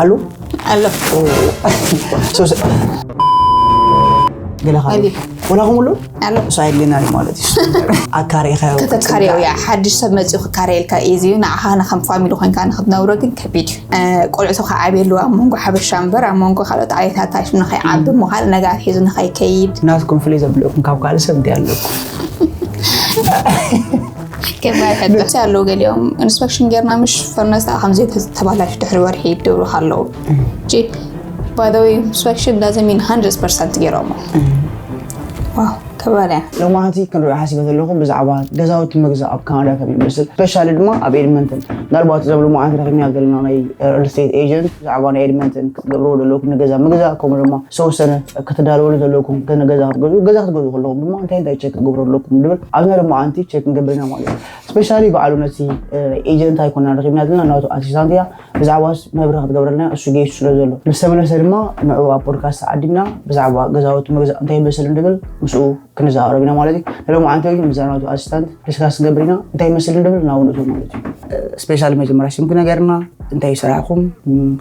ኣሎ ኣሎ So, ገለ ካልእ ኣሊ ወላ ከምሉ ኣሎ ሳይድሊና ማለት እዩ ኣካሪኻ ከተካርዮ እያ ሓድሽ ሰብ መፂኡ ክካረየልካ እዩ እዩ ንዓኻ ንከም ፋሚሊ ኮይንካ ንክትነብሮ ግን ከቢድ እዩ ቆልዑ ተኸዓብየሉ ኣብ መንጎ ሓበሻ እምበር ኣብ መንጎ ካልኦት ዓሌታት ኣይሽ ንኸይዓቢ ምዃል ነጋር ሒዙ ንኸይከይድ ናትኩም ፍልይ ዘብለኩም ካብ ካልእ ሰብ እንዲ ኣለኩም ከማይ ሕደሲ ኣለዉ ገሊኦም ኢንስፔክሽን ጌርና ምሽ ፈርነስ ከምዚ ተባላሽ ድሕሪ ወርሒ ይደብሩካ ኣለዉ by the way inspection doesn't mean hundred percent ገይሮሞ ዋው ከባድ እያ ሎማዓንቲ ክንሪኦ ሓሲበ ዘለኹ ብዛዕባ ገዛውቲ ምግዛእ ኣብ ካናዳ ከም ይመስል ስፔሻሊ ድማ ኣብ ኤድመንተን ምናልባት እዞም ሎማዓንቲ ረኪብና ዘለና ናይ ሪል ስቴት ኤጀንት ብዛዕባ ናይ ኤድመንተን ክትገብርዎ ዘለኩም ንገዛ ምግዛእ ከምኡ ድማ ዝተወሰነ ክትዳለወሉ ዘለኩም ገዛ ክትገዝኡ ገዛ ክትገዝኡ ከለኹም ድማ እንታይ እንታይ ቸክ ክትገብሩ ኣለኩም ንብል ኣብዛ ሎማዓንቲ ቸክ ንገብር ኢና ማለት እዩ ስፔሻሊ በዓሉ ነቲ ኤጀንት ኣይኮና ረኪብና ዘለና ናቱ ኣሲስታንት እያ ብዛዕባ መብርህ ክትገብረልና እሱ ጌሱ ስለ ዘሎ ምስ ተመለሰ ድማ ንዕኡ ኣብ ፖድካስት ዓዲምና ብዛዕባ ገዛውቲ መግዛእ እንታይ ይመስል ንብል ምስኡ ክንዛረብ ኢና ማለት እዩ ንሎም ዓንተ ግን ብዛዕባ ናቱ ኣሲስታንት ዲስካስ ንገብር ኢና እንታይ ይመስል ንብል ናብኡ ንእቶ ማለት እዩ ስፔሻሊ መጀመርያ ሽም ክነገርና እንታይ ይሰራሕኩም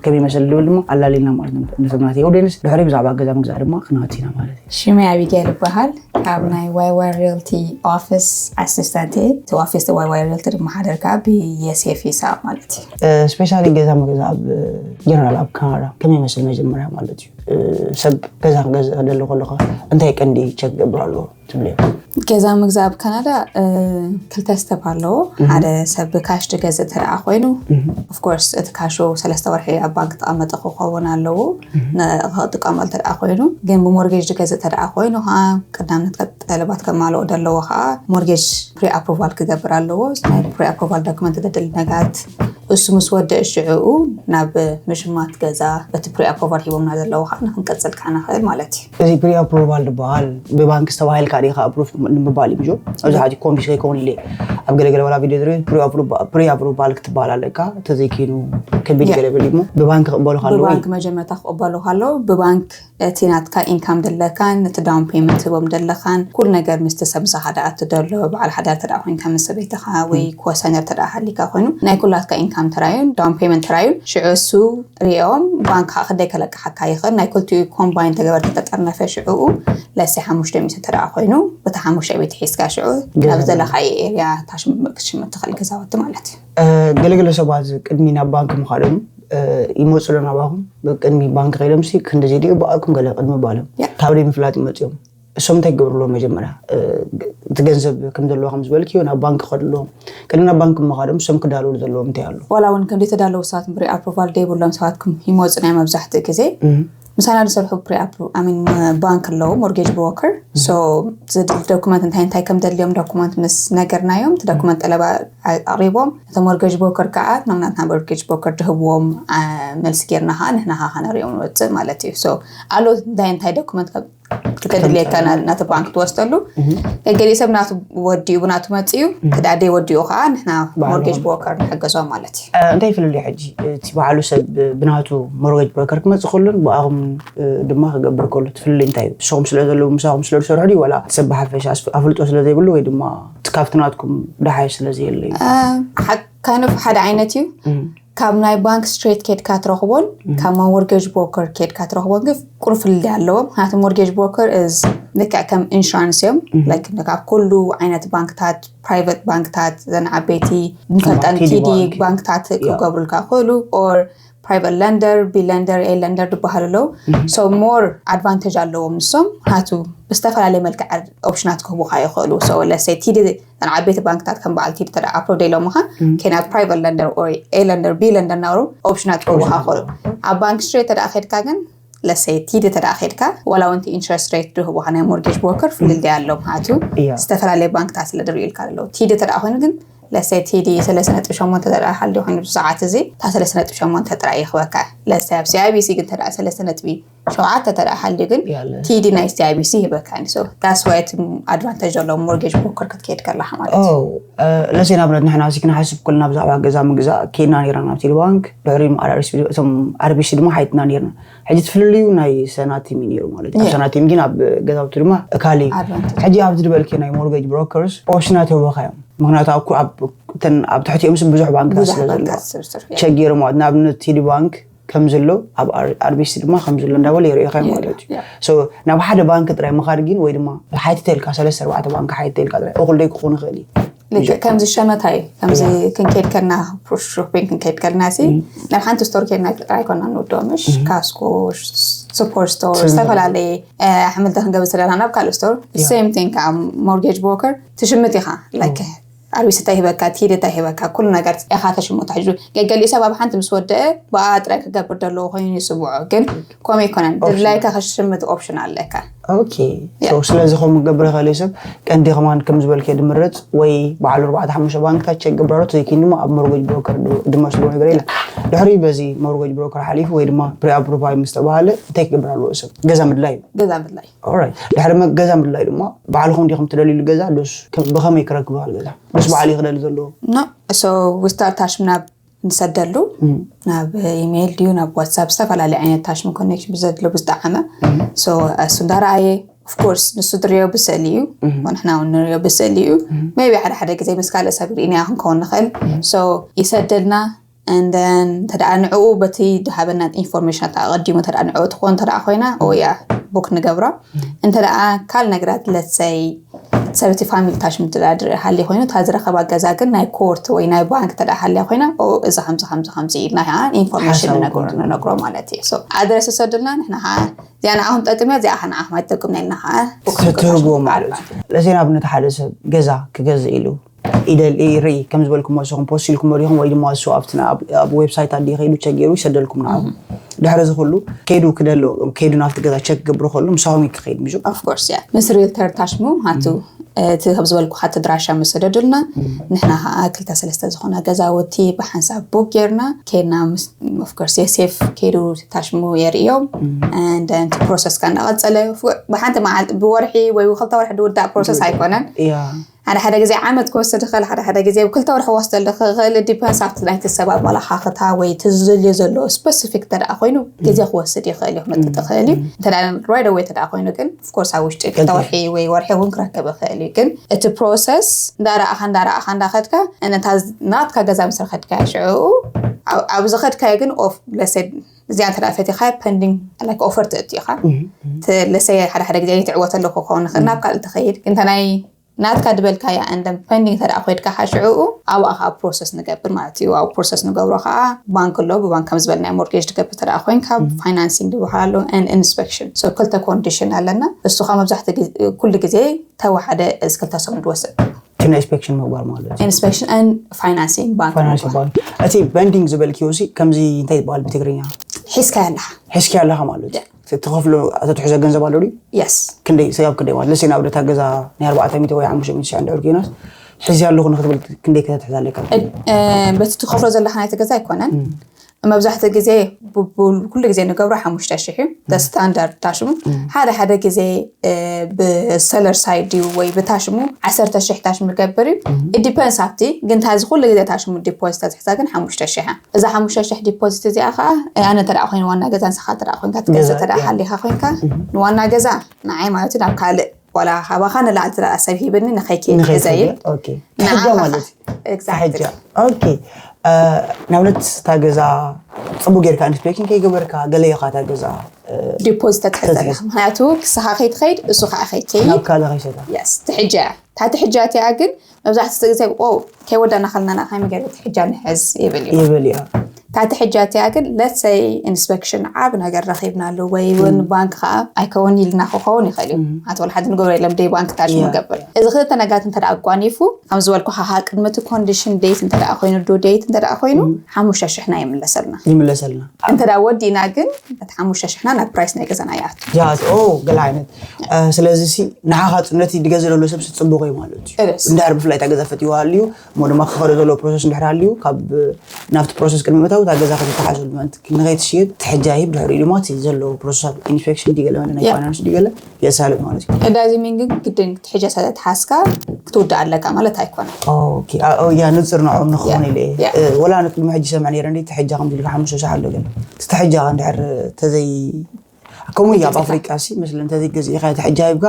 ከመይ ይመስል ንብል ድማ ኣላሊልና ማለት እዩ ነቶም ናተይ ኦዲየንስ ድሕሪ ብዛዕባ ገዛ ምግዛእ ድማ ክነወት ኢና ማለት እዩ ሽመይ ኣቢጌል ይበሃል ካብ ናይ ዋይዋይ ሪልቲ ኦፊስ ኣሲስታንት እቲ ኦፊስ ዋይዋይ ሪልቲ ድማ ሓደርካ ብየሴፍ ይስሐቅ ማለት እዩ ስፔሻሊ ገዛ ምግዛእ ኣብ ጀነራል ኣብ ካናዳ ከመይ ይመስል መጀመርያ ማለት እዩ ሰብ ገዛ ክገዝእ ክደሊ ከለካ እንታይ ቀንዲ ቸክ ክገብር ኣለዎ ትብልዮ ገዛ ምግዛእ ኣብ ካናዳ ክልተ ስተፕ ኣለዎ ሓደ ሰብ ብካሽ ዝገዝእ ተደኣ ኮይኑ ኦፍኮርስ እቲ ካሾ ሰለስተ ወርሒ ኣብ ባንክ ተቐመጠ ክኸውን ኣለዎ ክጥቀመሉ ተደኣ ኮይኑ ግን ብሞርጌጅ ዝገዝእ ተደኣ ኮይኑ ከዓ ቀዳምነት ጠለባት ከማልኦ ዘለዎ ከዓ ሞርጌጅ ፕሪ ኣፕሩቫል ክገብር ኣለዎ ናይ ፕሪ ኣፕሩቫል ዶክመንት ዘድሊ ነጋት እሱ ምስ ወደእ ሽዕኡ ናብ ምሽማት ገዛ በቲ ፕሪ ኣፕሩቫል ሂቦምና ዘለዉ ከዓ ንክንቀፅል ከዓ ንኽእል ማለት እዩ እዚ ፕሪ ኣፕሩቫል ዝበሃል ብባንክ ዝተባሂልካ ዲኻ ኣፕሩቭ ንምባል እዩ ብጆ ኣብዚ ሓቲ ኮንፊስ ከይከውን ኢለ ኣብ ገለገለ ወላ ቪድዮ ዝርኢ ፕሪ ኣፕሩቫል ክትበሃል ኣለካ ተዘይኪኑ ከቢድ ገለ በል እሞ ብባንክ ክቕበሉ ካለዉ ብባንክ መጀመርታ ክቕበሉ ከለዉ ብባንክ እቲ ናትካ ኢንካም ዘለካን እቲ ዳውን ፔመንት ህቦም ዘለካን ኩሉ ነገር ምስቲ ሰብ ዝሓዳ ኣቲ ደሎ በዓል ሓዳር ተዳ ኮይንካ ምስ ሰበይትኻ ወይ ኮሳይነር ተዳ ሃሊካ ኮይኑ ናይ ኩላትካ ኢንካም ተራዩን ዳውን ፔመንት ተራዩን ሽዑ እሱ ሪኦም ባንክ ከዓ ክደይ ከለቅሓካ ይኽእል ናይ ክልቲኡ ኮምባይን ተገበርቲ ተጠርነፈ ሽዕኡ ለሲ ሓሙሽተ ሚእቲ ተዳ ኮይኑ በቲ ሓሙሽተ ቤት ሒዝካ ሽዑ ናብ ዘለካየ ኤርያ ታሽምም ክትሽምም ትኽእል ገዛውቲ ማለት እዩ ገለገለ ሰባት ቅድሚ ናብ ባንክ ምኻዶም ይመፁ ዶ ናባኹም ቅድሚ ባንክ ከይዶም ሲ ክንደዚ ድዩ ብኣኩም ገለ ቅድሚ ባሎም ካብ ደይ ምፍላጥ ይመፅኦም እሶም እንታይ ክገብሩ ኣለዎም መጀመርያ እቲ ገንዘብ ከም ዘለዎ ከም ዝበልክዮ ናብ ባንክ ከዱ ኣለዎም ቅድሚ ናብ ባንክ ምኻዶም እሶም ክዳለውሉ ዘለዎም እንታይ ኣሎ ዋላ እውን ከም ዘይተዳለዉ ሰባት ፕሪ ኣፕሩቫል ደይብሎም ሰባት ይመፁ ናይ መብዛሕትኡ ግዜ ምሳና ዝሰርሑ ፕሪ ኣፕሩ ኣሚን ባንክ ኣለዉ ሞርጌጅ ብሮከር ሶ ዶኩመንት እንታይ እንታይ ከም ደልዮም ዶኩመንት ምስ ነገርናዮም እቲ ዶኩመንት ጠለባ ኣቕሪቦም እቲ ሞርጌጅ ብሮከር ከዓ ናምናትና ሞርጌጅ ብሮከር ድህብዎም መልሲ ጌርና ከዓ ንሕና ከዓ ከነሪኦም ንወፅእ ማለት እዩ ኣሎ እንታይ እንታይ ዶኩመንት ክተድልየካ ናቲ ባንክ ትወስደሉ ገገሊእ ሰብ ናቱ ወዲኡ ብናቱ መፅኡ ክዳደይ ወዲኡ ከዓ ንሕና ሞርጌጅ ብሮከር ንሕገዞም ማለት እዩ እንታይ ፍልልዩ ሕጂ እቲ በዓሉ ሰብ ብናቱ ሞርጌጅ ብሮከር ክመፅእ ከሉን ብኣኹም ድማ ክገብር ከሉ ትፍልልይ እንታይ እዩ ንስኹም ስለ ዘለዉ ምሳኹም ስለ ዝሰርሑ ድዩ ዋላ እቲ ሰብ ብሓፈሻ ኣፍልጦ ስለ ዘይብሉ ወይ ድማ እቲ ካብቲ ናትኩም ደሓይ ስለ ዘየለ እዩ kind of ሓደ ዓይነት እዩ ካብ ናይ ባንክ ስትሬት ኬድካ ትረኽቦን ካብ ሞርጌጅ ብሮከር ኬድካ ትረኽቦን ግን ቁሩብ ፍልልይ ኣለዎ ምክንያቱ ሞርጌጅ ብሮከር ልክዕ ከም ኢንሹራንስ እዮም ካብ ኩሉ ዓይነት ባንክታት ፕራይቨት ባንክታት ዘን ዓበይቲ ንፈልጠን ቲዲ ባንክታት ክገብሩልካ ይኽእሉ or private lender ቢ lender ኤ lender ዝበሃሉ ኣለዉ so more advantage ኣለዎም ንሶም ምክንያቱ ብዝተፈላለየ መልክዕ ኦፕሽናት ክህቡካ ይኽእሉ so let's say ቲዲ እተን ዓበይቲ ባንክታት ከም በዓል ቲዲ ተደኣ ኣፕሮቭ ደይሎምኻ ከይ ናብ private lender or ኤ lender ቢ lender ናብሩ ኦፕሽናት ክህቡካ ይኽእሉ ኣብ ባንክ ስትሬት ተደኣ ከድካ ግን let's say ቲዲ ተደኣ ከድካ ዋላ እውን interest rate ድህቡካ ናይ ሞርጌጅ ብሮከር ፍልልይ ኣሎ ምክንያቱ ዝተፈላለየ ባንክታት ስለ ድርእዩልካ ኣለዉ ቲዲ ተደኣ ኮይኑ ግን let's say ቲዲ ሰለስተ ነጥቢ ሸሞንተ ተደኣ ሓልዮ ኮይኑ ሰዓት እዚ እታ ሰለስተ ነጥቢ ሸሞንተ ጥራይ ይኽበካ let's say ኣብ ሲኣይቢሲ ግን ተደኣ ሰለስተ ነጥቢ ሸውዓተ ተደኣ ሓልዩ ግን ቲዲ ናይ ሲኣይቢሲ ይህበካ ዩ that's why እቲ advantage ዘለዎ ሞርጌጅ ብሮከር ክትከይድ ከለካ ማለት እዩ ለሴ ንኣብነት ንሕና ሲ ክንሓስብ ከለና ብዛዕባ ገዛ ምግዛእ ከይድና ነይርና ናብ ቴሌ ባንክ ድሕሪ ኣርቢሲ ድማ ሓይትና ነይርና ሕጂ ትፍልልዩ ናይ ሰናቲም እዩ ነይሩ ማለት እዩ ሰናቲም ግን ኣብ ገዛውቲ ድማ እካሊ ሕጂ ኣብዚ ዝበልኪ ናይ ሞርጌጅ ብሮከርስ ኦፕሽናት የበካ እዮም ምክንያቱ ኣብ ትሕቲኦም ብዙሕ ባንክታት ስለ ዘለዋ ቸጊሮም ንኣብነት ቲዲ ባንክ ከም ዘሎ ኣብ ኣርቢሲ ድማ ከም ዘሎ እንዳበለ የርእኻ ማለት እዩ። So ናብ ሓደ ባንክ ጥራይ ምኻድ ግን ወይ ድማ ሓቲተ ኢልካ ሰለስተ ኣርባዕተ ባንክ ሓቲተ ኢልካ ጥራይ እኹል ደይ ክኾን ይኽእል እዩ። ልክዕ ከምዚ ሸመታ እዩ። ከምዚ ክንከይድ ከልና፣ ሾፒንግ ክንከይድ ከልና ሲ ናብ ሓንቲ ስቶር ከይድና ጥራይ ኮና ንወደኦ፣ ምሽ ካስኮ፣ ሱፐር ስቶር፣ ዝተፈላለየ ኣሕምልቲ ክንገዝእ ዘለና ናብ ካልእ ስቶር። Same thing ከዓ ሞርጌጅ ብሮከር ትሽምት ኢኻ። ላይክ ኣርቢሲ እንታይ ሂበካ፣ ቲዲ እንታይ ሂበካ፣ ኩሉ ነገር ኢኻ ተሽምቶ። ሕጂ ገገሊኡ ሰብ ኣብ ሓንቲ ምስ ወደአ ብኣ ጥራይ ክገብር ዘለዎ ኮይኑ ይስምዖ፣ ግን ከምኡ ኣይኮነን። ድላይካ ከሽምት ኦፕሽን ኣለካ። ኦኬ። ስለዚ ከም ገብረ ካልእ ሰብ ቀንዲ ከማን ከም ዝበልከ ድምረጽ ወይ በዓሉ ኣርባዕተ ሓሙሽተ ባንክታት ቸክ ገብራሉ፣ ተዘይኪን ድማ ኣብ ሞርጌጅ ብሮከር ድመስሉ ነገር የለን። ድሕሪ በዚ ሞርጌጅ ብሮከር ሓሊፉ ወይ ድማ ፕሪ ኣፕሩቫል ምስ ተባሃለ እንታይ ክገብር ኣለዎ ሰብ? ገዛ ምድላይ እዩ። ገዛ ምድላይ። ድሕሪ ገዛ ምድላይ ድማ ባዕልኹም ዲኹም ትደልዩሉ ገዛ ዶስ ብኸመይ ክረክብ ይኽእል ገዛ? ዶስ ባዕሉ ክደሊ ዘለዎ? ኖ። So we start ታሽም ናብ ንሰደሉ ናብ ኢሜይል ድዩ ናብ ዋትሳፕ፣ ዝተፈላለዩ ዓይነት ታሽም ኮኔክሽን ብዘድሎ ብዝጠዓመ። So እሱ እንዳረኣየ ኦፍኮርስ ንሱ ድሪዮ ብስእሊ እዩ፣ ንሕና እውን ንሪዮ ብስእሊ እዩ። ሜቢ ሓደ ሓደ ግዜ ምስ ካልእ ሰብ ርኢናዮ ክንከውን ንኽእል። So ይሰደልና። And then እንተ ደኣ ንዕኡ በቲ ድሃበና ኢንፎርሜሽን ኣቐዲሙ እንተ ደኣ ንዕኡ ትኾን እንተ ደኣ ኮይና ኦያ ቡክ ንገብሮ። እንተ ደኣ ካል ነገራት ለትሰይ ሰበቲ ፋሚሊ ታሽ ምድላድር ሃልየ ኮይኑ እታ ዝረኸባ ገዛ ግን ናይ ኮርት ወይ ናይ ባንክ እንተ ደኣ ሃልያ ኮይና እዚ ከምዚ ከምዚ ከምዚ ኢልና ኢንፎርሜሽን ንነግሮ ማለት እዩ። ኣድረስ ሰዱልና ንሕና ከዓ እዚኣ ንዓኹም ጠቅምያ እዚኣ ከዓ ንዓኹም ኣይጠቅምና ኢልና ከዓ ትህብዎ ማለት እዩ። ለሴ ንኣብነት ሓደ ሰብ ገዛ ክገዝእ ኢሉ ይደል ይርኢ ከም ዝበልኩም ወሰኹም ፖስት ኢልኩም ወዲኹም ወይ ድማ እሱ ኣብቲ ኣብ ዌብሳይት ኣዲ ከይዱ ቸክ ገይሩ ይሰደልኩም ንዓኹም። ድሕሪ እዚ ኩሉ ከይዱ ክደሎ ከይዱ ናብቲ ገዛ ቸክ ክገብሩ ከሉ ምሳኹም እዩ ክኸይድ ምሹ። Of course yeah ምስ ሪልተር ታሽሙ ሃቱ እቲ ከም ዝበልኩ ሃቲ ድራሻ መሰደዱልና ንሕና ከዓ ክልተ ሰለስተ ዝኾነ ገዛውቲ ብሓንሳብ ቡክ ጌርና ከይድና ኦፍኮርስ የሴፍ ከይዱ ታሽሙ የርእዮም። And then ፕሮሰስ ካ እንዳቐፀለ ብሓንቲ መዓልቲ ብወርሒ ወይ ክልተ ወርሒ ድውዳእ ፕሮሰስ ኣይኮነን። ሓደ ሓደ ግዜ ዓመት ክወስድ ይኽእል፣ ሓደ ሓደ ግዜ ክልተ ወርሒ ክወስደል ይኽእል። ዲፐንስ ኣብቲ ናይቲ ሰብ ኣመላኻኽታ ወይ እቲ ዝልዮ ዘሎ ስፐሲፊክ እንተ ደኣ ኮይኑ ግዜ ክወስድ ይኽእል እዩ፣ ክመጥጥ ይኽእል እዩ። እንተ ደኣ right away እንተ ደኣ ኮይኑ ግን ኦፍኮርስ ኣብ ውሽጢ ክልተ ወርሒ ወይ ወርሒ እውን ክረክብ ይኽእል እዩ። ግን እቲ ፕሮሰስ እንዳረኣኻ እንዳረኣኻ እንዳኸድካ ነታ ናትካ ገዛ ምስ ረኸድካያ ሽዕኡ ኣብ ዝኸድካዮ ግን ኦፍ ለሰ እዚኣ እንተ ደኣ ፈቲኻያ ፐንዲንግ ላይክ ኦፈር ትእቲ ኢኻ። ለሰ ሓደ ሓደ ግዜ ይትዕወተሉ ክኸውን ይኽእል ናብ ካልእ ትኸይድ ግን እንተ ናይ ናትካ ድበልካያ and then pending ተደኣ ኮይድካ ሓሽዕኡ ኣብኣ ከዓ ፕሮሰስ ንገብር ማለት እዩ። ኣብ ፕሮሰስ ንገብሮ ከዓ ባንክ ኣሎ። ብባንክ ከም ዝበልናዮ ሞርጌጅ ትገብር ተደኣ ኮይንካ ፋይናንሲንግ ዝበሃል ኣሎ and inspection። So ክልተ ኮንዲሽን ኣለና። እሱ ከዓ መብዛሕትኡ ግዜ ኩሉ ግዜ ተወሓደ እዚ ክልተ ሰሙን ድወስድ። ክና ኢንስፔክሽን ምግባር ማለት እዩ። ኢንስፔክሽን and ፋይናንሲንግ ባንክ ፋይናንስ ባንክ። እቲ በንዲንግ ዝበልክዮ ሲ ከምዚ እንታይ ይበሃል ብትግርኛ? ሒዝካዮ ኣለኻ። ሒዝካዮ ኣለኻ ማለት እዩ። ትኸፍሎ ተትሕዞ ገንዘብ ኣሎ ድዩ? የስ። ክንደይ ሰጋብ ክንደይ ማለት ለሴ ንኣብነት ገዛ ናይ ኣርባዕተ ሚእቲ ወይ ሓሙሽተ ሚእቲ ሺሕ እንድሕር ኮይናስ ሒዘ ኣለኹ ንክትብል ክንደይ ከተትሕዝ ኣለካ? በቲ ትኸፍሎ ዘለካ ናይቲ ገዛ ኣይኮነን። መብዛሕትኡ ግዜ ኩሉ ግዜ ንገብሮ ሓሙሽተ ሽሕ እዩ ስታንዳርድ ታሽሙ። ሓደ ሓደ ግዜ ብሰለር ሳይድ ድዩ ወይ ብታሽሙ ዓሰርተ ሽሕ ታሽሙ ይገብር እዩ። ዲፐንስ ኣብቲ ግን ታዚ ኩሉ ግዜ ታሽሙ ዲፖዚት ተትሕዛ ግን ሓሙሽተ ሽሕ እያ። እዛ ሓሙሽተ ሽሕ ዲፖዚት እዚኣ ከዓ ኣነ እንተ ደኣ ኮይኑ ዋና ገዛ ንስኻ እንተ ደኣ ኮይንካ ትገዝእ እንተ ደኣ ሃሊኻ ኮይንካ ንዋና ገዛ ንዓይ ማለት እዩ ናብ ካልእ ዋላ ካባኻ ንላዕሊ እንተ ደኣ ሰብ ሂብኒ ንኸይከይድ እየ ዘይብል። ንዓኻ ማለት እዩ። ኤግዛክትሊ። ኦኬ። ንኣብነት እታ ገዛ ፅቡቅ ጌርካ ኢንስፔክሽን ከይገበርካ ገለ ኢኻ እታ ገዛ ዲፖዚት ተትሕዝ ኣለካ። ምክንያቱ ክስኻ ከይትኸይድ እሱ ከዓ ከይከይድ ናብ ካልእ ከይሰዳ። የስ ትሕጃ እያ። እታ ትሕጃ እቲኣ ግን መብዛሕትኡ ግዜ ኦ ከይወዳና ከለና ንኣኻ መገዲ ትሕጃ ንሕዝ ይብል እዩ። ይብል እዩ። እታ ትሕጃ እቲኣ ግን ለትሰይ ኢንስፔክሽን ዓብ ነገር ረኺብናሉ ወይ እውን ባንክ ከዓ ኣይከውን ኢልና ክኸውን ይኽእል እዩ። ኣቲ ወላ ሓንቲ ንገብሮ የለም ደይ ባንክ ታሽ ንገብር። እዚ ክልተ ነጋት እንተ ደኣ ኣጓኒፉ ከም ዝበልኩ ከዓ ቅድሚ እቲ ኮንዲሽን ዴት እንተ ደኣ ኮይኑ ዱ ዴት እንተ ደኣ ኮይኑ ሓሙሽተ ሽሕና ይምለሰልና። ይምለሰልና። እንተ ደኣ ወዲእና ግን እቲ ሓሙሽተ ሽሕና ናብ ፕራይስ ናይ ገዛና ይኣቱ። ያ ኦ ገለ ዓይነት ስለዚ ሲ ንዓኻ ነቲ ድገዝእ ዘሎ ሰብ ጽቡቕ እዩ ማለት እዩ። እንድሕር ብፍላይ እታ ገዛ ፈትይዋ ኣልዩ እሞ ድማ ክኸዶ ዘለዎ ፕሮሰስ እንድሕር ኣልዩ ካብ ናብቲ ፕሮሰስ ቅድሚ ምእታው እታ ገዛ ከተተሓዘሉ ምእንቲ ንኸይትሽየጥ ትሕጃ ሂብ ድሕሪኡ ድማ እቲ ዘለዎ ፕሮሰሳት ኢንስፔክሽን ድገለ ናይ ፋይናንስ ድገለ የሳልጥ ማለት እዩ። እዳዚ ሚን ግን ግድን ክትሕጃ ሰለ ተሓዝካ ክትውዳእ ኣለካ ማለት ኣይኮነን። ያ ንፅር ንዖም ንክኾን ኢለ እየ ወላ ንቅድሚ ሕጂ ሰምዕ ነይረ እንዲ ትሕጃ ከም ዝልካ ሓሙሽተ ሻሕ ኣሎ ግን ትሕጃ እንድሕር ተዘይ ከምኡ እዩ ኣብ ኣፍሪቃ ሲ መስለ እንተዘይ ገዚእካ ትሕጃ ሂብካ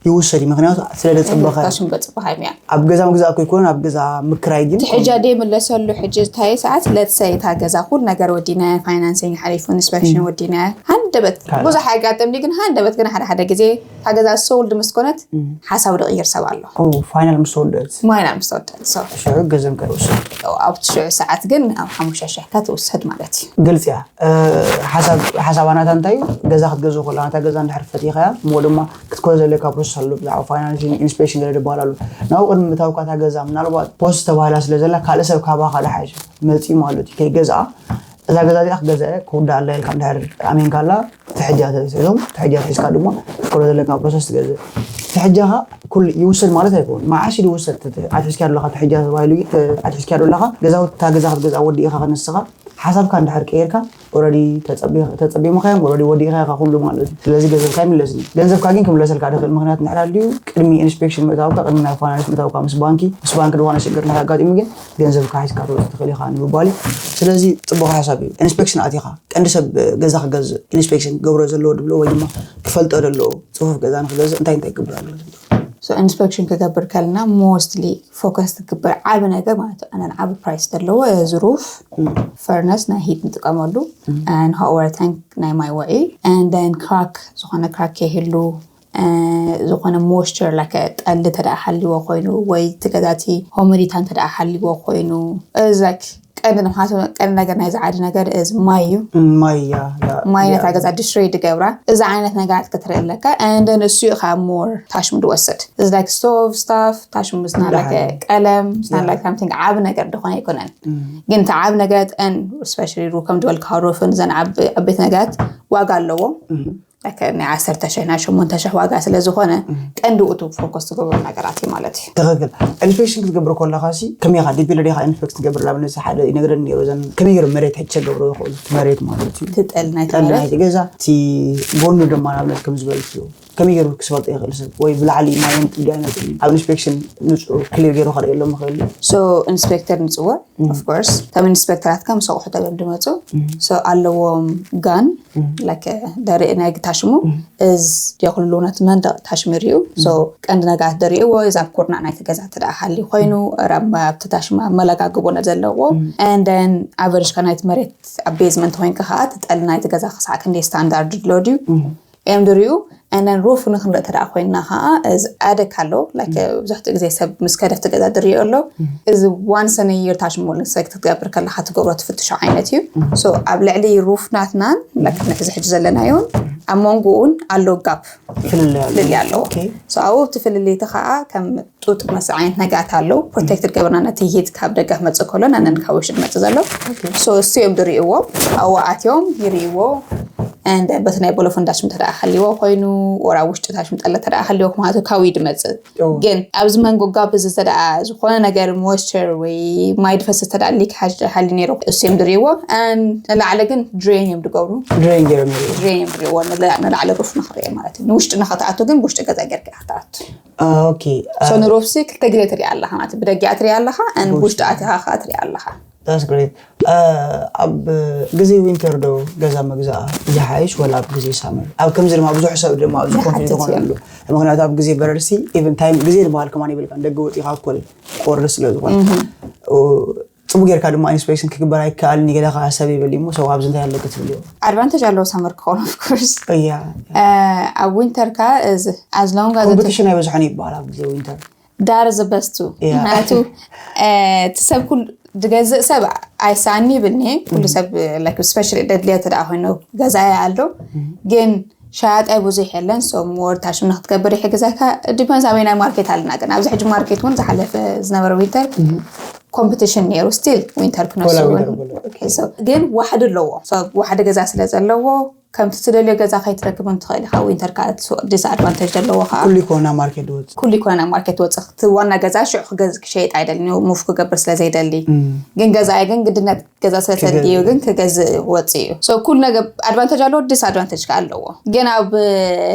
ይውሰድ እዩ። ምክንያቱ ስለ ዘፅበኻ ታሽም በፅበኻ እያ። ኣብ ገዛ ምግዛእ እኮ ይኮን ኣብ ገዛ ምክራይ ግን ሕጃ ደይ ምለሰሉ ሕጂ እንታይ ሰዓት ለትሰ እታ ገዛ ኩል ነገር ወዲና፣ ፋይናንሲንግ ሓሊፉ፣ ኢንስፔክሽን ወዲና፣ ሃንደበት ብዙሕ ኣጋጥምኒ። ግን ሃንደበት ግን ሓደ ሓደ ግዜ እታ ገዛ ሶልድ ምስ ኮነት ሓሳብ ዝቕይር ሰብ ኣሎ። ፋይናል ምስ ተወደት ማይና ምስ ተወደት። So ሽዑ ገንዘብ ከይወስድ ኣብቲ ሽዑ ሰዓት ግን ኣብ ሓሙሽተ ሽሕካ ትውሰድ ማለት እዩ። ግልፂ እያ። ሓሳብ ሓሳባ ናታ እንታይ እዩ? ገዛ ክትገዝእ ከላ ናታ ገዛ እንድሕር ፈቲኻያ እሞ ድማ ክትኮ ዘለካ ፕሮሰስ ኣሎ። ብዛዕባ ፋይናንስ ኢንስፔክሽን ገለ ዝበሃል ኣሎ። ናብኡ ቅድሚ ምእታውካ እታ ገዛ ምናልባት ፖስት ተባሂላ ስለ ዘላ ካልእ ሰብ ካባኻ ዝሓሸ መፂኡ ማለት እዩ ከይገዝኣ። እዛ ገዛ እዚኣ ክገዝኣ እየ ክውዳእ ኣላ ኢልካ እንድሕር ኣሚንካ ኣላ ትሕጃ ተሰሎም ትሕጃ ሒዝካ ድማ ክትኮ ዘለካ ፕሮሰስ ትገዝእ። ትሕጃኻ ኩሉ ይውሰድ ማለት ኣይኮን። መዓሽ ይውሰድ ኣትሒዝካ ኣለካ ትሕጃ ተባሂሉ ኣትሒዝካ ኣለካ ገዛውቲ እታ ገዛ ክትገዝኣ ወዲእኻ ከነስኻ ሓሳብካ እንድሕር ቀይርካ ኦረዲ ተፀቢምካዮም ኦረዲ ወዲእካ ኢኻ ኩሉ ማለት እዩ። ስለዚ ገንዘብካ ይምለስ እዩ። ገንዘብካ ግን ክምለሰልካ ድኽእል ምክንያት እንድሕር ኣልዩ ቅድሚ ኢንስፔክሽን ምእታውካ ቅድሚ ናይ ፋይናንስ ምእታውካ ምስ ባንኪ ምስ ባንኪ ዝኾነ ሽግር እንድሕር ኣጋጢሙ ግን ገንዘብካ ሒዝካ ትወፅእ ትኽእል ኢኻ ንምባል እዩ። ስለዚ ፅቡቅ ሓሳብ እዩ። ኢንስፔክሽን ኣቲኻ ቀንዲ ሰብ ገዛ ክገዝእ ኢንስፔክሽን ክገብሮ ዘለዎ ድብሎ ወይ ድማ ክፈልጦ ዘለዎ ፅፉፍ ገዛ ንክገዝእ እንታይ እንታይ ክገብር ኣለዎ? So ኢንስፔክሽን ክገብር ከለና ሞስትሊ ፎከስ ትግበር ዓብ ነገር ማለት ኣነን ዓብ ፕራይስ ዘለዎ እዚ ሩፍ ፈርነስ ናይ ሂት ንጥቀመሉ ን ሆት ዋተር ታንክ ናይ ማይ ውዒ ን ክራክ ዝኾነ ክራክ ከይህሉ ዝኾነ ሞስቸር ላይክ ጠሊ ተደኣ ሃልዎ ኮይኑ ወይ ትገዛቲ ሆመዲታ እንተደኣ ሃልዎ ኮይኑ እዚ ላይክ ቀንዲ ንምሓቱ ቀንዲ ነገር ናይ ዝዓዲ ነገር እዚ ማይ እዩ። ማይ እያ። ማይ ነታ ገዛ ዲስትሮይ ድገብራ እዚ ዓይነት ነገራት ክትርኢ ኣለካ and then እሱ እዩ ካብ ሞር ታሽሙ ድወስድ እዚ ላይክ ስቶቭ ስታፍ ታሽሙ ስና ላይክ ቀለም ስና ላይክ ሳምቲንግ ዓብ ነገር ድኾነ ኣይኮነን ግን እቲ ዓብ ነገራት ን ስፔሻሊ ሩ ከም ዝበልካ ሩፍን ዘን ዓበይቲ ነገራት ዋጋ ኣለዎም ናይ ዓሰርተ ሽሕ ናይ ሸሞንተ ሽሕ ዋጋ ስለ ዝኾነ ቀንዲ እቱ ፎከስ ትገብሩ ነገራት እዩ ማለት እዩ። ትኽክል። ኢንስፔክሽን ክትገብር ከለኻ ሲ ከመይ ኢኻ ዲፒለር ኢኻ ኢንስፔክት ትገብር? ንኣብነት ሓደ ይነግረኒ ነይሩ እዘን ከመይ ገይሩ መሬት ሕቸ ገብሮ ይኽእሉ መሬት ማለት እዩ ትጠል ናይ ጠሊ ናይቲ ገዛ እቲ ጎኑ ድማ ንኣብነት ከም ዝበልክዮ ከመይ ገይሩ ክስፈልጦ ይኽእል ሰብ ወይ ብላዕሊ ማይ የምፅእ ድዩ ኣይመፅእን ኣብ ኢንስፔክሽን ንፁር ክሊር ገይሩ ከርእየሎም ይኽእል እዩ። So ኢንስፔክተር ንፅውዕ ኦፍኮርስ ከም ኢንስፔክተራት ከም ሰቑሑ ተበም ድመፁ ኣለዎም ጋን ላይክ ደርኢ ናይ ግታሽሙ እዚ የኩሉ ነቲ መንደቕ ታሽሙ ሪኡ ቀንዲ ነጋት ደሪእዎ እዛ ኩርናዕ ናይቲ ገዛ ተደኣ ሃሊ ኮይኑ ራማ ኣብቲ ታሽሙ ኣመለጋግቦ ነ ዘለዎ and then ኣቨሬጅካ ናይቲ መሬት ኣብ ቤዝመንት ኮይንካ ከዓ ትጠሊ ናይቲ ገዛ ክሳዕ ክንደይ ስታንዳርድ ድሎ ድዩ እዮም ድሪኡ and then ሩፍ ንክንርኢ ተደኣ ኮይንና ከዓ እዚ ኣደክ ኣሎ ላይክ ብዙሕቲ ግዜ ሰብ ምስ ከደፍቲ ገዛ ድሪኦ ኣሎ እዚ ዋንስ ን የር ታሽሙ ኢንስፔክት ክትገብር ከለካ ትገብሮ ትፍትሾ ዓይነት እዩ so ኣብ ልዕሊ ሩፍ ናትናን ላይክ ንሕዚ ሕጂ ዘለናዮን ኣብ መንጎኡን ኣሎ ጋፕ ፍልልይ ኣሎ። ፍልልይ ኣለዎ ኦኬ። So ኣብኡ እቲ ፍልልይቲ ከዓ ከም ጡጥ መስ ዓይነት ነጋት ኣለዉ ፕሮቴክትድ ገበርና ነቲ ሂት ካብ ደገ ክመፅእ ከሎ ናነን ካብ ውሽጢ ድመፅእ ዘሎ So እሱ እዮም ድርእይዎ ኣብኡ ኣትዮም ይርእይዎ and በቲ ናይ ቦሎ ፈንዳሽም ተደኣ ሃልዎ ኮይኑ ወራ ውሽጢ ታሽም ጠለ ተደኣ ሃልዎ ማለት ካብኡ ድመፅእ ግን ኣብዚ መንጎ ጋፕ እዚ ተደኣ ዝኾነ ነገር ሞይስቸር ወይ ማይ ድፈስስ ተደኣ ሊክ ሃሊ ነይሩ እሱ እዮም ድርእይዎ ንላዕሊ ግን ድሬን እዮም ድገብሩ ድሬን ገይሮም ይርእዩ። ድሬን እዮም ድርእይዎ ንላዕሊ ሩፍ ንኽርእየ ማለት እዩ ንውሽጢ ንኸትኣቱ ግን ብውሽጢ ገዛ ጌርካ ክትኣቱ ኦኬ So ንሩፍ ሲ ክልተ ግዜ ትሪኣ ኣለኻ ማለት እዩ። ብደጊኣ ትሪኣ ኣለኻ and ብውሽጢ ኣቲኻ ከዓ ትሪኣ ኣለኻ that's great። ኣብ ግዜ ዊንተር ዶ ገዛ መግዛእ ይሓይሽ ወላ ኣብ ግዜ ሳመር? ኣብ ከምዚ ድማ ብዙሕ ሰብ ድማ ኣብዚ ኮንፊ ይሓትት ዝኾነ እዩ። ኣሎ። ምክንያቱ ኣብ ግዜ በረድሲ ኢቨን ታይም ግዜ ዝበሃል ከማን ይብልካ ደገ ወፂኻ እኮ ቆሪ ስለ ዝኾነ ኡ፣ ፅቡቅ ጌርካ ድማ ኢንስፔክሽን ክግበር ኣይከኣልን ይገለ ከዓ ሰብ ይብል እሞ ሰው ኣብዚ እንታይ ኣለዎ ክትብል እዮ ኣድቫንቴጅ ኣለዎ ሳመር ክኸውን ኦፍኮርስ እያ ኣብ ዊንተር ካ እዚ ኣዝሎንግ ኮምፒቲሽን ኣይበዝሖን ይበሃል ኣብ ግዜ ዊንተር ዳር ዝበስቱ Yeah. ምክንያቱ እቲ ሰብ ኩሉ ዝገዝእ ሰብ ኣይሳኒ ይብልኒ ኩሉ ሰብ ስፔሻሊ ደድልዮ ተደኣ ኮይኑ ገዛኢ ኣሎ ግን ሸያጣይ ብዙሕ የለን so ሞር ታሽም ንክትገብር ይሕግዘካ ዲፐንስ ኣበይ ናይ ማርኬት ኣለና ግን ኣብዚ ሕጂ ማርኬት እውን ዝሓለፈ ዝነበረ ዊንተር ኮምፒቲሽን ነይሩ ስቲል ዊንተር ወላ ክነሱ ዊንተር በሎ ግን ዋሕዲ ኣለዎ So ዋሕዲ ገዛ ስለ ዘለዎ ከምቲ ትደልዮ ገዛ ከይትረክብ እንትኽእል ኢኻ ዊንተር ካ ዲስኣድቫንቴጅ ዘለዎ ከዓ ኩሉ ይኮና ማርኬት ድወፅ ኩሉ ይኮነ ናብ ማርኬት ወፅእ እቲ ዋና ገዛ ሽዑ ክገዝ ክሸይጥ ኣይደልን እዩ ሙቭ ክገብር ስለ ዘይደሊ ግን ገዛኢ ግን ግድነት ገዛ ስለ ተድልዩ ግን ክገዝእ ወፅ እዩ So ኩሉ ነገር ኣድቫንቴጅ ኣለዎ ዲስኣድቫንቴጅ ከዓ ኣለዎ ግን ኣብ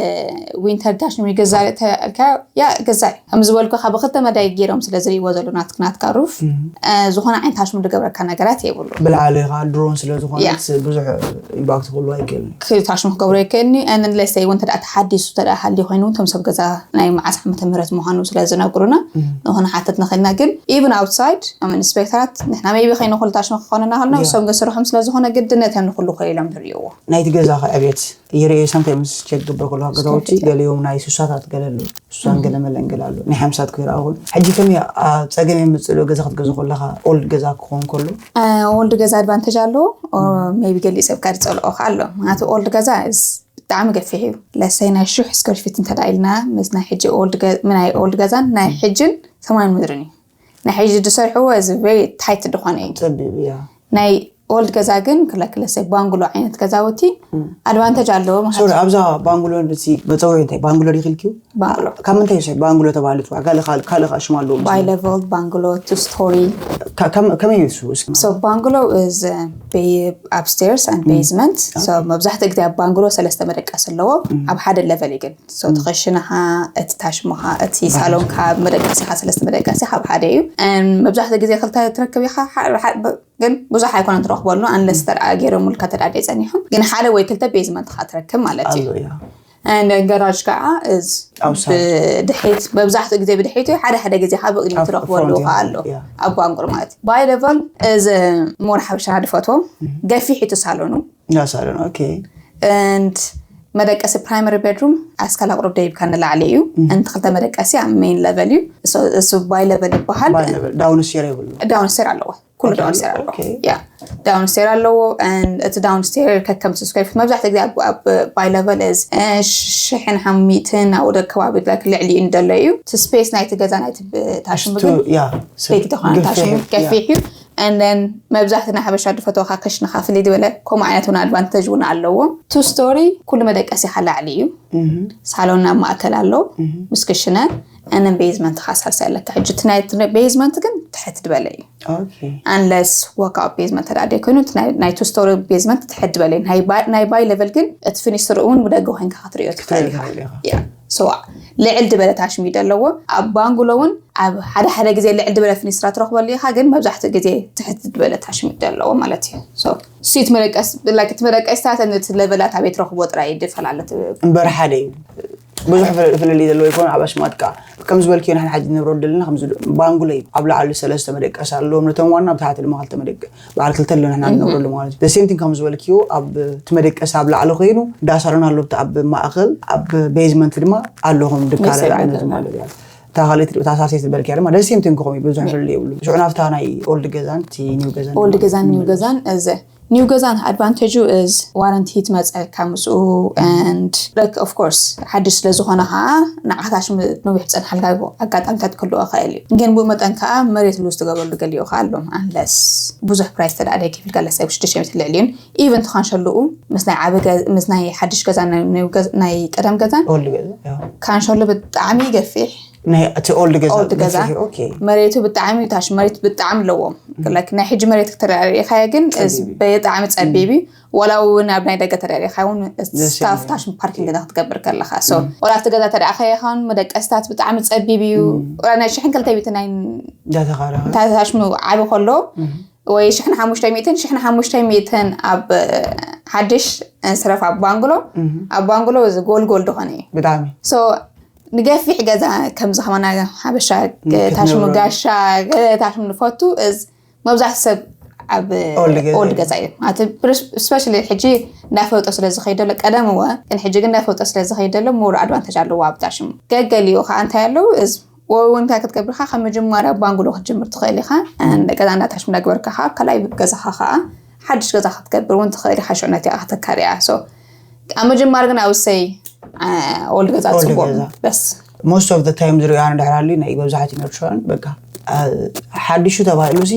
ዊንተር ዳሽ ንምግዛእ ተልካ ያ ገዛኢ ከም ዝበልኩ ካብ ክልተ መዳይ ገይሮም ስለ ዝርእይዎ ዘሎ ናትክ ናትካ ሩፍ ዝኾነ ዓይነት ሃሽሙ ዝገብረካ ነገራት የብሉ ብልዓሊ ካ ድሮን ስለ ዝኾነት Yeah. ብዙሕ ኢምፓክት ክህሉ ኣይክእልን ክታሽሙ ክገብሮ ይከኒ and let's say እውን ተደኣ ተሓዲሱ ተደኣ ሃልዩ ኮይኑ እቶም ሰብ ገዛ ናይ መዓስ ዓመተ ምህረት ምዃኑ ስለ ዝነግሩና ንኾነ ሓተት ንኽእልና ግን even outside ኢንስፔክተራት ንሕና maybe ከይንኹሉ ታሽሙ ክኾነና ከልና እሶም ገስርሖም ስለ ዝኾነ ግድነት እዮም ንኹሉ ኮይሎም ዝርእይዎ። ናይቲ ገዛ ዕብየት ይርኢ sometimes check ግብር ከለካ ገዛውቲ ገሊኦም ናይ ሱሳታት ገለ ኣለዉ ሱሳን ገለ መለንገል ኣሎ ናይ ሓምሳት ክይራ እውን ሕጂ ከመይ ኣብ ፀገም የምፅእ ዶ ገዛ ክትገዝ ከለካ old ገዛ ክኾን ከሎ old ገዛ advantage ኣለዎ maybe ገሊእ ሰብ ካብ ዝፀልኦ ከ ኣሎ ምክንያቱ old ገዛ is ብጣዕሚ ገፊሕ እዩ ለሰይ ናይ ሽሕ square feet እንተዳ ኢልና ምስ ናይ ሕጂ ናይ old ገዛን ናይ ሕጅን ሰማይን ምድርን እዩ ናይ ሕጂ ዝሰርሕዎ እዚ very tight ዝኾነ እዩ ፀቢብ እያ ናይ old ገዛ ግን ክለክለሰ ባንግሎ ዓይነት ገዛውቲ advantage ኣለዎ ማለት ኣብዛ ባንግሎ እቲ መፀውዒ እንታይ ባንግሎ ዲኺልኪው ባንግሎ ካብ ምንታይ ይውሰድ ባንግሎ ተባህሉ ትዋ ካልእ ካልእ ሽም ኣለዎ by level ባንግሎ two story ከመይ ይሱ so ባንግሎ is upstairs and basement so መብዛሕትኡ ግዜ ኣብ ባንግሎ ሰለስተ መደቀስ ኣለዎ ኣብ ሓደ level እዩ ግን so እቲ ክሽንኻ እቲ ታሽሞኻ እቲ ሳሎንካ መደቀሲኻ ሰለስተ መደቀሲኻ ኣብ ሓደ እዩ መብዛሕትኡ ግዜ ክልተ ትረክብ ኢኻ ግን ብዙሕ ኣይኮነን ትረኽበሉ unless ተደኣ ገይሮምልካ ተደኣ ደይፀኒሖም ግን ሓደ ወይ ክልተ basement ኻ ትረክብ ማለት እዩ ገራጅ ከዓ ድሕት መብዛሕትኡ ግዜ ብድሕቱ ሓደ ሓደ ግዜ ካብ ብቕድሚ ትረኽበሉ ከዓ ኣሎ ኣብ ባንቁር ማለት by level እዚ more ሓበሻና ድፈትዎ ገፊሕ እቲ ሳሎኑ ሳሎን and መደቀሲ primary bedroom ኣስካል ኣቁርብ ደይብካ ንላዕሊ እዩ and ክልተ መደቀሲ ኣብ main level እዩ እሱ by level ይበሃል downstairs የብሉ downstairs ኣለዎ ኩሉ downstairs ኣለዎ downstairs ኣለዎ እቲ downstairs ከከም square feet መብዛሕትኡ ግዜ ኣብ by level is ሽሕን ሓሚትን ኣብኡ ከባቢ ልዕሊ እዩ እንደሎ እዩ እቲ space ናይቲ ገዛ ናይቲ ታሽሙ ግን ቤት ተኾነ ታሽሙ ገፊሕ እዩ and then መብዛሕትኡ ናይ ሓበሻ ድፈትወካ ክሽንኻ ፍልይ ዝበለ ከምኡ ዓይነት እውን advantage እውን ኣለዎ two story ኩሉ መደቀሲኻ ላዕሊ እዩ ሳሎን ናብ ማእከል ኣሎ ምስ ክሽነ and basement ኻ ሳልሳይ ኣለካ ሕጂ እቲ ናይ basement ግን ትሕት ዝበለ እዩ unless walk out basement ተዳ ደይ ኮይኑ ናይ two story basement ትሕት ዝበለ እዩ ናይ by level ግን እቲ ፊኒስትር እውን ብደገ ኮይንካ ክትሪኦ ትኽእል ኢኻ so ልዕል ዝበለ ታሽሚድ ኣለዎ ኣብ ባንግሎ እውን ኣብ ሓደ ሓደ ግዜ ልዕል ዝበለ ፊኒስትራ ትረኽበሉ ኢኻ ግን መብዛሕትኡ ግዜ ትሕት ዝበለ ታሽሚድ ኣለዎ ማለት እዩ ሲ ትመደቀስ like ትመደቀስታት እቲ level ታት ኣበይ ትረኽቦ ጥራይ ይፈላለ እምበር ሓደ እዩ ብዙሕ ፍልልይ ዘለዎ ይኮን ኣብ ኣሽማት ከዓ ከም ዝበልክዮ ንሕና ሓጂ ንብረሉ ዘለና ከም ባንጉሎ እዩ ኣብ ላዕሊ ሰለስተ መደቀስ ኣለዎም ነቶም ዋና ብታሕቲ ድማ ክልተ መደቀ በዓል ክልተ ኣሎ ንሕና ንነብረሉ ማለት እዩ same thing ከም ዝበልክዮ ኣብ እቲ መደቀስ ኣብ ላዕሊ ኮይኑ ዳሳሎን ኣሎ ኣብ ማእኸል ኣብ basement ድማ ኣለኹም ድካለ ዓይነት ማለት እዩ እታ ካልእቲ እታ ሳልሰይቲ ዝበልክያ ድማ the same thing ክኾን እዩ ብዙሕ ፍልልይ የብሉ ሽዑ ናብታ ናይ old ገዛን እቲ new ገዛን old ገዛን new ገዛን እዚ new ገዛን advantage ኡ is warranty ትመፀካ ምስኡ and like of course ሓድሽ ስለ ዝኾነ ከዓ ንዓኻ ሽም ነዊሕ ፀንሓልካ ኣጋጣሚታት ክህልዎ ይኽእል እዩ ግን ብኡ መጠን ከዓ መሬት lose ትገብረሉ ገሊኡ ከዓ ኣሎ unless ብዙሕ price ተደኣ ደይ ከፊልካ let's say ሽዱሽተ ሚእቲ ልዕሊ እዩን even ትኻንሸልኡ ምስ ናይ ዓቢ ምስ ናይ ሓድሽ ገዛ ናይ ቀደም ገዛን ካንሸሎ ብጣዕሚ ይገፊሕ ናይ እቲ old ገዛ old ገዛ okay መሬቱ ብጣዕሚ ታሽ መሬት ብጣዕሚ ኣለዎም like ናይ ሕጂ መሬት ክትረአ ሪኢኻዮ ግን ብጣዕሚ ጸቢብ እዩ ወላ እውን ኣብ ናይ ደገ ተረሪኻ እውን staff ታሽም ፓርኪንግ ገዛ ክትገብር ከለኻ so ወላ ኣብቲ ገዛ ተደኣ ከይኸውን መደቀስታት ብጣዕሚ ጸቢብ እዩ ወላ ናይ ሽሕን ክልተ ሚእቲ ናይ ዳተኻረ ታሽም ዓቢ ከሎ ወይ ሽሕን ሓሙሽተ ሚእትን ሽሕን ሓሙሽተ ሚእትን ኣብ ሓድሽ ስረፍ ኣብ ባንግሎ ኣብ ባንግሎ እዚ ጎልጎል ዝኾነ እዩ ብጣዕሚ so ንገፊሕ ገዛ ከምዚ ከማና ሓበሻ ታሽሙ ጋሻ ታሽሙ ንፈቱ እዝ መብዛሕቲ ሰብ ኣብ ኦልድ ገዛ እዩ ማለት especially ሕጂ እንዳፈለጦ ስለ ዝኸይድ ዘሎ ቀደም እወ ግን ሕጂ ግን እንዳፈለጦ ስለ ዝኸይድ ዘሎ more advantage ኣለዎ ኣብ ታሽሙ ገገሊኡ ከዓ እንታይ ኣለዉ እዚ ወይ እውን እንታይ ክትገብርካ ካብ መጀመርያ ባንግሎ ክትጅምር ትኽእል ኢኻ ገዛ እንዳታሽሙ እንዳግበርካ ከዓ ካልኣይ ገዛኻ ከዓ ሓድሽ ገዛ ክትገብር እውን ትኽእል ኢኻ ሽዑ ነቲኣ ከተካርያ so ኣብ ምጅማር ግን ኣውሰይ ኦልድ ገዛ ጽቡቅ በስ most of the time ዝሪኦ ኣነ ድሕር ሃልዩ ናይ መብዛሕትኡ ነርትራን በቃ ሓድሹ ተባሂሉ ሲ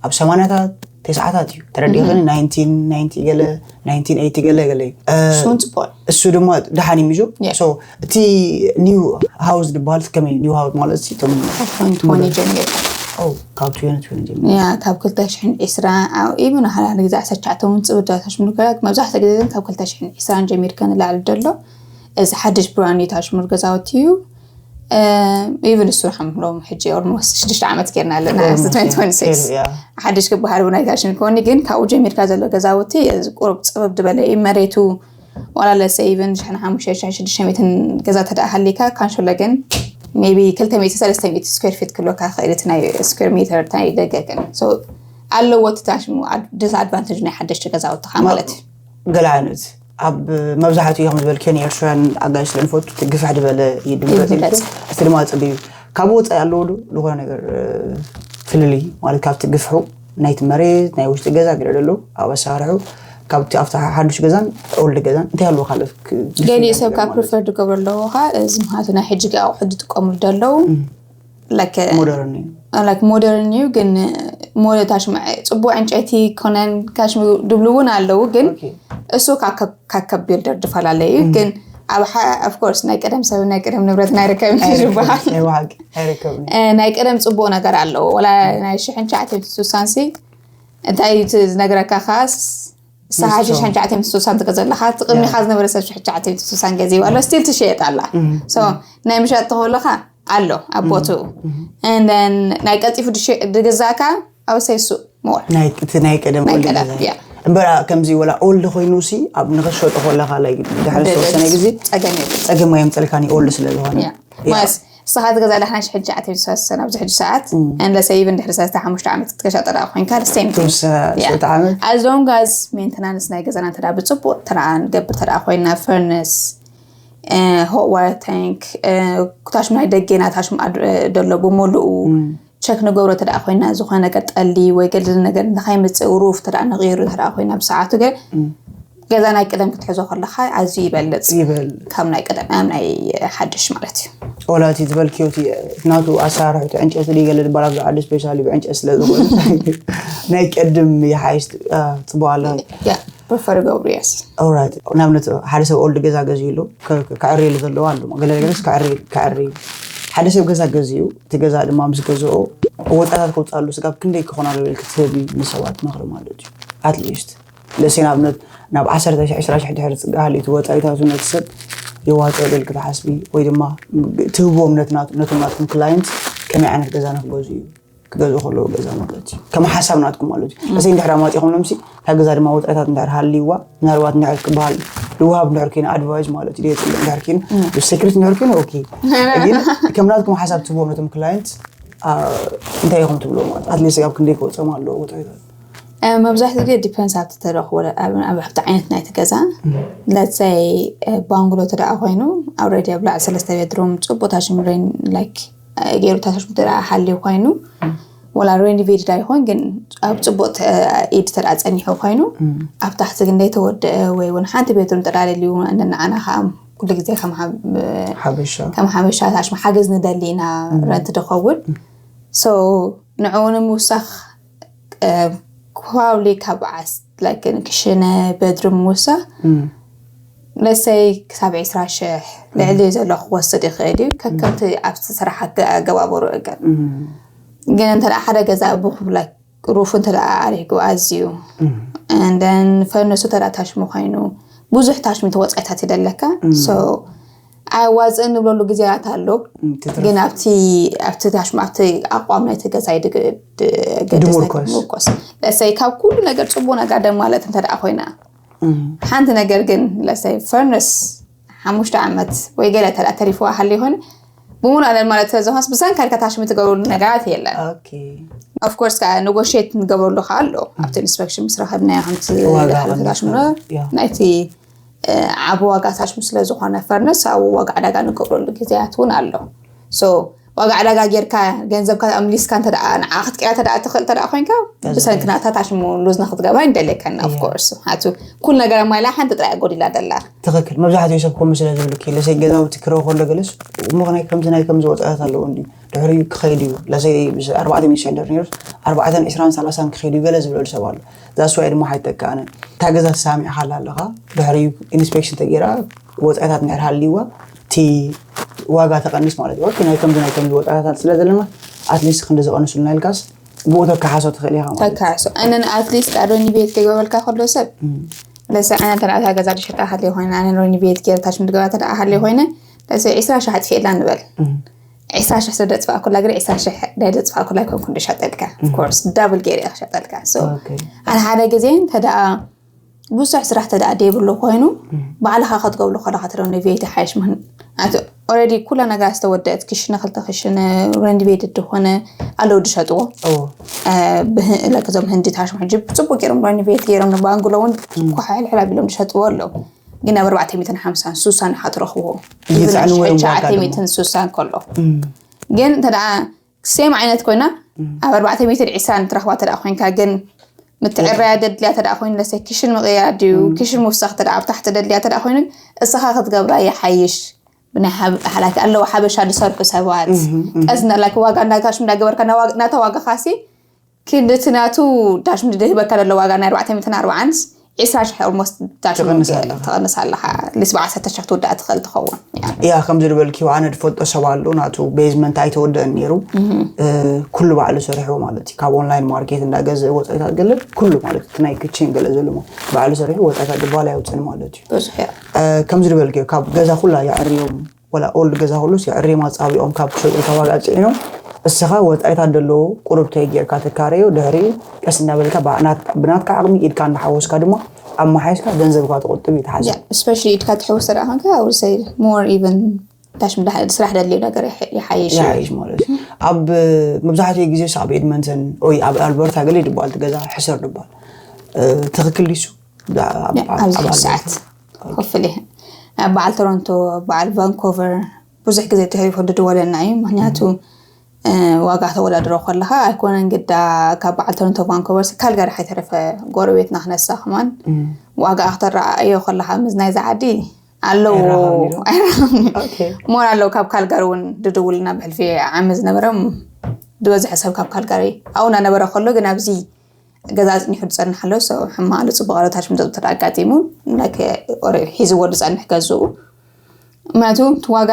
ኣብ ሰማንያታት ተስዓታት እዩ ተረዲእኽኒ ናይንቲን ናይንቲ ገለ ናይንቲን ኤይቲ ገለ ገለ እዩ እሱን ጽቡቅ እሱ ድማ ደሓን እዩ ምሹ Yeah. so እቲ new house ዝበሃል ከመይ new house ማለት ሲ እቶም ጀሚሩ ካብ ትዌንቲ ትዌንቲ ጀሚሩ ያ ካብ ክልተ ሽሕን ዕስራ even ሓደ ሓደ ግዜ ዓሰርተ ትሽዓተ እውን ፅብዳታት ምልክላት መብዛሕትኡ ግዜ ግን ካብ ክልተ ሽሕን ዕስራን ጀሚርካ ንላዕሊ ዘሎ እዚ ሓድሽ ብራንድ ታሽሙር ገዛውቲ እዩ even እሱ ሓምሎም ሕጂ almost ሽዱሽተ ዓመት ጌርና ኣለና Almost, yeah. ትዌንቲ ትዌንቲ ሲክስ Still, yeah. ሓድሽ ክበሃል እውን ኣይታሽም ከኒ ግን ካብኡ ጀሚርካ ዘሎ ገዛውቲ እዚ ቁሩብ ፅብብ ዝበለ እዩ መሬቱ ዋላ ለሰ ኢቨን ሽሕን ሓሙሽተ ሽሕን ሽዱሽተ ሚእትን ገዛ ተደኣ ሃሊካ ካንሸሎ ግን maybe ክልተ ሚእቲ ሰለስተ ሚእቲ ስኩዌር ፊት ክህልወካ ይኽእል እቲ ናይ ስኩዌር ሜተር ናይ ደገ ግን so ኣለዎ እቲ ታሽሙ ዲስኣድቫንቴጅ ናይ ሓደሽቲ ገዛውትኻ ማለት እዩ። ገለ ዓይነት ኣብ መብዛሕትኡ ከም ዝበልክዮ ንኤርትራውያን ኣጋይሽ ስለንፈቱ እቲ ግፍሕ ዝበለ እዩ ድምረፅ ይምረፅ። ኢልኩም። እቲ ድማ ፅቡቅ እዩ። ካብ ወፃኢ ኣለዎ ዶ ዝኾነ ነገር እ፣ ፍልልይ ማለት ካብቲ ግፍሑ ናይቲ መሬት ናይ ውሽጢ ገዛ ገለ ደሎ ኣብ ኣሰራርሑ ካብቲ ኣብቲ ሓዱሽ ገዛን ኦልድ ገዛን እንታይ ኣለዎ ካልኦት ክ- ገሊኡ ፍልልይ ሰብ ካብ ማለት? ፕሪፈር ዝገብረለዎ ከዓ እዚ ምክንያቱ ናይ ሕጂ ኣቑሑ ዝጥቀሙሉ ዘለዉ like ሞደርን እዩ። like ሞደርን እዩ ግን ሞደታሽ ጽቡቅ ዕንጨይቲ ኮነን ካሽ ድብሉ እውን ኣለዉ ግን Okay። እሱ ካብ ከብ ቢልደር ዝፈላለ እዩ ግን ኣብ of course ናይ ቀደም ሰብ ናይ ቀደም ንብረት ናይ ርከብ ዝበሃል ናይ ብሓቂ ኣይርከብን እዩ። እ፣ ናይ ቀደም ጽቡቅ ነገር ኣለዎ ወላ ናይ ሽሕን ትሽዓተ ሚእትን ስሳን ሲ እንታይ እዩ እቲ ዝነግረካ ከዓስ ሰሓ ሽሕን ትሽዓተ ሚእትን ስሳን ትገዘለካ ትቅሚካ ዝነበረ ሰብ ሽሕን ትሽዓተ ሚእትን ስሳን ገዚዋ ኣሎ ስቲል ትሸየጥ ኣላ so ናይ ምሻጥ ተኸለካ ኣሎ ኣብ ቦትኡ and then ናይ ቀልጢፉ ድሽ- ድግዛእካ ኣብ ሰይሱ more ናይ እቲ ናይ ቀደም ናይ ኦልድ ቀደም ገዛ yeah እምበር ከምዚ ወላ ኦልድ ኮይኑ ሲ ኣብ ንኽሸጦ ከለካ ላይ ድሕሪ ዝተወሰነ ግዜ ጸገም የብሉ ጸገም ኣየምፀልካን እዩ ኦልድ ስለዝኾነ Yeah ማለት ንስኻ ትገዛ ኣለካ ናይ ሽሕን ትሽዓተ ሚእትን ስሳን ኣብዚ ሕጂ ሰዓት and let's say even ድሕሪ ሰለስተ ሓሙሽተ ዓመት ክትገሻ ጥራ ኮይንካ the same thing ተወሰነ ሰለተ ዓመት as long as maintenance ናይ ገዛና እንተ ብፅቡቅ ተደኣ ንገብር ተደኣ ኮይና furnace hot water tank ኩታሽም ናይ ደጌና ታሽም ደሎ ብምሉኡ ቸክ ንገብሮ ተደኣ ኮይና ዝኾነ ነገር ጠሊ ወይ ገለ ነገር ንኸይምፅእ ሩፍ ተደኣ ንቕይሩ ተደኣ ኮይና ብሰዓቱ ገ ገዛ ናይ ቀደም ክትሕዞ ከለካ ኣዝዩ ይበልፅ ይበል ካብ ናይ ቀደም ኣብ ናይ ሓድሽ ማለት እዩ ወላ እቲ ዝበልክዮ እቲ ናቱ ኣሰራርሑ እቲ ዕንጨይቲ ድዩ ገለ ዝበሃል ኣብዚ ዓዲ ስፔሻሊ ብዕንጨይቲ ስለ ዝኾነ ናይ ቀድም ይሓይሽ አ፣ ፅቡቅ ኣሎ ያ ፕሪፈር ገብሩ የስ ኦራይት ንኣብነት ሓደ ሰብ ኦልድ ገዛ ገዚኡ ኣሎ ከ- ከ- ከዕርየሉ ዘለዎ ኣሎ ገለ ገለስ ከዕሪ ከዕሪ ሓደ ሰብ ገዛ ገዚኡ እቲ ገዛ ድማ ምስ ገዝኦ ወፃታት ከውፅኣሉ ስጋብ ክንደይ ክኾን ኣሎ ኢልክ ትህቢ ንሰባት ትመኽሪ ማለት እዩ ኣትሊስት ለሴ ንኣብነት ናብ ዓሰርተ ሽሕ ዕስራ ሽሕ ድሕሪ ፅጋ ሃሊእቲ ወፃኢታቱ ነቲ ሰብ የዋፅኦ ዶ ኢልክ ትሓስቢ ወይ ድማ ትህብዎም ነቲ ናት- ነቶም ናትኩም ክላይንት ከመይ ዓይነት ገዛ ንክገዝኡ እዩ ክገዝኡ ከለዉ ገዛ ማለት እዩ ከም ሓሳብ ናትኩም ማለት እዩ ለሴ እንድሕር ኣማፂኹም ሎምሲ እታ ገዛ ድማ ወፃኢታት እንድሕር ሃልይዋ ምናልባት እንድሕር ክበሃል ልውሃብ እንድሕር ኮይኑ ኣድቫይስ ማለት እዩ የፅልእ እንድሕር ኮይኑ ብሴክሬት እንድሕር ኮይኑ ኦኬ ግን ከም ናትኩም ሓሳብ ትህብዎም ነቶም ክላይንት አ፣ እንታይ ኢኹም ትብልዎ ማለት ኣትሊስት ኣብ ክንደይ ክወፅኦም ኣለዎ ወፃኢታት መብዛሕትኡ ግዜ ዲፐንስ ኣብቲ ተረኽቦ ኣብ ኣብቲ ዓይነት ናይቲ ገዛ ለትሰይ ባንግሎ ተደኣ ኮይኑ ኣውረዲ ኣብ ላዕሊ ሰለስተ ቤድሩም ፅቡቅ ታሽምሬን ላይክ ገይሩ ታሽሙ ተደኣ ሓልዩ ኮይኑ ወላ ሬኖቬትድ ኣይኮን ግን ኣብ ፅቡቅ ኢድ ተደኣ ፀኒሑ ኮይኑ ኣብ ታሕቲ ግን ዘይተወደአ ወይ እውን ሓንቲ ቤድሩም ጥራይ ደልዩ ንዓና ከዓ ኩሉ ግዜ ከም ሓብ- ሓበሻ ከም ሓበሻ ታሽሙ ሓገዝ ንደሊ ኢና ረንት ድኸውን so ንዕኡ ንምውሳኽ ፕሮባብሊ ካብ ዓስ like ክሽነ ቤድሩም ምውሳኽ ለሰይ ክሳብ ዕስራ ሽሕ ልዕሊ ዘሎ ክወስድ ይኽእል እዩ ከከምቲ ኣብቲ ስራሕ ኣገባበሩ እገር ግን እንተ ሓደ ገዛ ብኩብላ ሩፍ እንተ ኣሪሕኩ ኣዝዩ and then ፈርነሱ ተዳ ታሽሙ ኮይኑ ብዙሕ ታሽሙ ተወፃኢታት ይደለካ so ኣዋፅእ ንብለሉ ግዜያት ኣሎ ግን ኣብቲ ኣብቲ ታሽሙ ኣብቲ ኣቋም ናይቲ ገዛ ድምርኮስ። ምርኮስ ለሰይ ካብ ኩሉ ነገር ፅቡቅ ነገር ደማለት እንተ ኮይና ሓንቲ ነገር ግን ለሰይ ፈርነስ ሓሙሽተ ዓመት ወይ ገለ ተሪፎ ሃሊ ይኮን ብምሉእ ዓለም ማለት ስለዝኾንስ ብሰንካ ኢልካ ታሽሙ ትገብረሉ ነገራት የለን ኦኬ ኦፍኮርስ ከዓ ኔጎሽት ንገብረሉ ከዓ ኣሎ ኣብቲ ኢንስፔክሽን ምስ ረኸብናዮ ከምቲ ዋጋ ዝሓለፈ ቀንስ ታሽሙ ነው። ያ። ናይቲ ዓብ ዋጋ ታሽሙ ስለዝኾነ ፈርነስ ኣብ ዋጋ ዕዳጋ ንገብረሉ ግዜያት እውን ኣሎ so ዋጋ ዕዳጋ ጌርካ ገንዘብካ ኣምሊስካ እንተ ንዓ ክትቀያ ተ ትኽእል ተ ኮይንካ ብሰንክናታ ታሽሙ ሉዝ ንክትገባ ይደለየከና ኦፍኮርስ ምክንያቱ ኩሉ ነገር ኣማይላ ሓንቲ ጥራይ ጎዲላ ደላ ትኽክል መብዛሕትኡ ሰብ ከምኡ ስለ ዝብል ኪ ለሰይ ገዛውቲ ክረው ከሎ ገለስ እሞ ናይ ከምዚ ናይ ከምዚ ወፃኢታት ኣለዎ እንዲ ድሕሪ ክኸይድ እዩ ለሰይ ኣርባዕተ ሚእቲ ሽሕ ድር ነይሩስ ኣርባዕተን ዕስራን ሰላሳን ክኸይድ እዩ ገለ ዝብለሉ ሰብ ኣሎ ዛስዋይ ድማ ሓይጠቃነ እታ ገዛ ተሳሚዕካ ኣላ ኣለኻ ድሕሪ ኢንስፔክሽን ተገይራ ወፃኢታት እንድሕር ሃልይዋ እቲ ዋጋ ተቐንስ ማለት እዩ ኦኬ ናይ ከምዚ ናይ ከምዚ ወፃኢታት ስለ ዘለና ኣትሊስት ክንዲ ዝቐንሱልና ኢልካስ ብኡ ተካሓሶ ትኽእል ኢኻ ማለት እዩ። ተካሶ ኣነን ኣትሊስት ኣዶ ኒቤት ከይገበልካ ከሎ ሰብ ለሰ ኣነ ተዳእታ ገዛ ድሸጣ ሃለ ኮይነ ኣነ ሮ ኒቤት ገይርታሽ ምድገባ ተዳኣ ሃለ ኮይነ ለሰ ዒስራ ሻሕ ጥፊኤላ ንበል ዒስራ ሻሕ ስለ ደፅፋእኩላ ግን ዒስራ ሻሕ ናይ ደፅፋእኩላ ይኮንኩ ድሸጠልካ ኮርስ ዳብል ገይረ ክሸጠልካ Okay. ኣነ ሓደ ግዜ እንተ ደኣ ብዙሕ ስራሕ ተደኣ ደይብሉ ኮይኑ ባዕልኻ ክትገብሎ ከለኻ ትረኖቬት ሓይሽ ምን ኣቲ ኦረዲ ኩላ ነገር ዝተወደአት ክሽነ ክልተ ክሽነ ሬንዲቬት ዝኾነ ኣለዉ ዝሸጥዎ ኦ ብህእለክዞም ህንዲ ታሽም ሕጂ ብፅቡቅ ገይሮም ሬንዲቬት ገይሮም ንባንግሎ እውን ኳሓ ሕልሕል ኣቢሎም ዝሸጥዎ ኣለዉ። ግን ኣብ ኣርባዕተ ሚእትን ሓምሳን ሱሳን ኢኻ ትረኽቦ ይፅዕንዎ እዮም ዋጋ ትሽዓተ ድማ ሚእትን ሱሳን ከሎ ግን እንተ ደኣ ሴም ዓይነት ኮይና ኣብ ኣርባዕተ ሚእትን ዒስራን ትረኽባ ተደኣ ኮይንካ ግን ምትዕራያ ደድልያ ተደኣ ኮይኑ ለሰ ክሽን ምቕያር ድዩ ክሽን ምውሳኽ ተደኣ ኣብ ታሕቲ ደድልያ ተደኣ ኮይኑ እስኻ ክትገብራ ይሓይሽ። ብናይ ሓብ- ሓላፊ ኣለዎ ሓበሻ ዝሰርሑ ሰባት ቀስ እንዳላክ ዋጋ እንዳጋሽ እንዳገበርካ ናዋ- ናታ ዋጋ ካሲ ክንድቲ ናቱ ዳሽም ዝደህበካ ዘሎ ዋጋ ናይ ኣርባዕተ ሚእትን ኣርባዓንስ ዒስራ ሽሕ ኦልሞስት ዳሽም ትቕንስ ኣለኻ። ትቕንስ ኣለኻ። ሊስ ብዓሰርተ ሽሕ ትውዳእ ትኽእል ትኸውን። ያ ከምዚ ዝበልክዮ ኣነ ዝፈልጦ ሰብ ኣሎ ናቱ ቤዝመንት ኣይተወደአን ነይሩ። ኩሉ ባዕሉ ሰሪሕዎ ማለት እዩ። ካብ ኦንላይን ማርኬት እንዳገዘ ወፃኢታት ገለ ኩሉ ማለት እቲ ናይ ክችን ገለ ዘሎ ባዕሉ ሰሪሑ ወፃኢታት ድባል ኣየውፅእን ማለት እዩ። ብዙሕ እያ። ከምዚ ዝበልክዮ ካብ ገዛ ኩላ የዕርዮም ወላ ኦልድ ገዛ ኩሉስ የዕርዮም ኣፃቢኦም ካብ ክሸጡ ካብ ዋጋ ፅዒኖም እስኻ ወፃኢታት ዘለዎ ቁሩብ ተይ ጌርካ ትካረዮ ድሕሪኡ ቀስ እንዳበልካ ብናትካ ዓቕሚ ኢድካ እንዳሓወስካ ድማ ኣመሓይሽካ ገንዘብካ ትቁጥብ እዩ ተሓስብ። ስፔሻሊ ኢድካ ትሕውስ ተደኣ ኮንካ ውሰይ ሞር ኢቨን ታሽ ስራሕ ደልዩ ነገር ይሓይሽ እዩ። ይሓይሽ ማለት እዩ። ኣብ መብዛሕትኡ ግዜ ኣብ ኤድመንተን ወይ ኣብ ኣልበርታ ገለ ድበሃል እቲ ገዛ ሕሰር ድበሃል ትኽክል ዲሱ? ኣብዚ ሰዓት ኮፍል በዓል ቶሮንቶ በዓል ቫንኮቨር ብዙሕ ግዜ ተሪፎ ድድወለና እዩ። ምክንያቱ ዋጋ ተወዳድሮ ከለካ ኣይኮነን ግዳ ካብ በዓል ቶሮንቶ ቫንኮቨር ካልጋሪ ሓይተረፈ ጎረቤትና ክነሳ ከማን ዋጋ ክትረኣዮ ከለካ ምስ ናይዚ ዓዲ ኣለዎ። ሞር ኣለዉ ካብ ካልጋሪ እውን ድድውልና ብሕልፊ ዓመት ዝነበረ ዝበዝሐ ሰብ ካብ ካልጋሪ ኣብኡ እናነበረ ከሎ ግን ኣብዚ ገዛ ኣፅኒሑ ዝፀንሕ ኣሎ። ሕማቅ ኣሎ ፅቡቅ ኣሎ ታሽም ዘብተር ኣጋጢሙ ሒዝዎ ዝፀንሕ ገዝኡ ምክንያቱ ዋጋ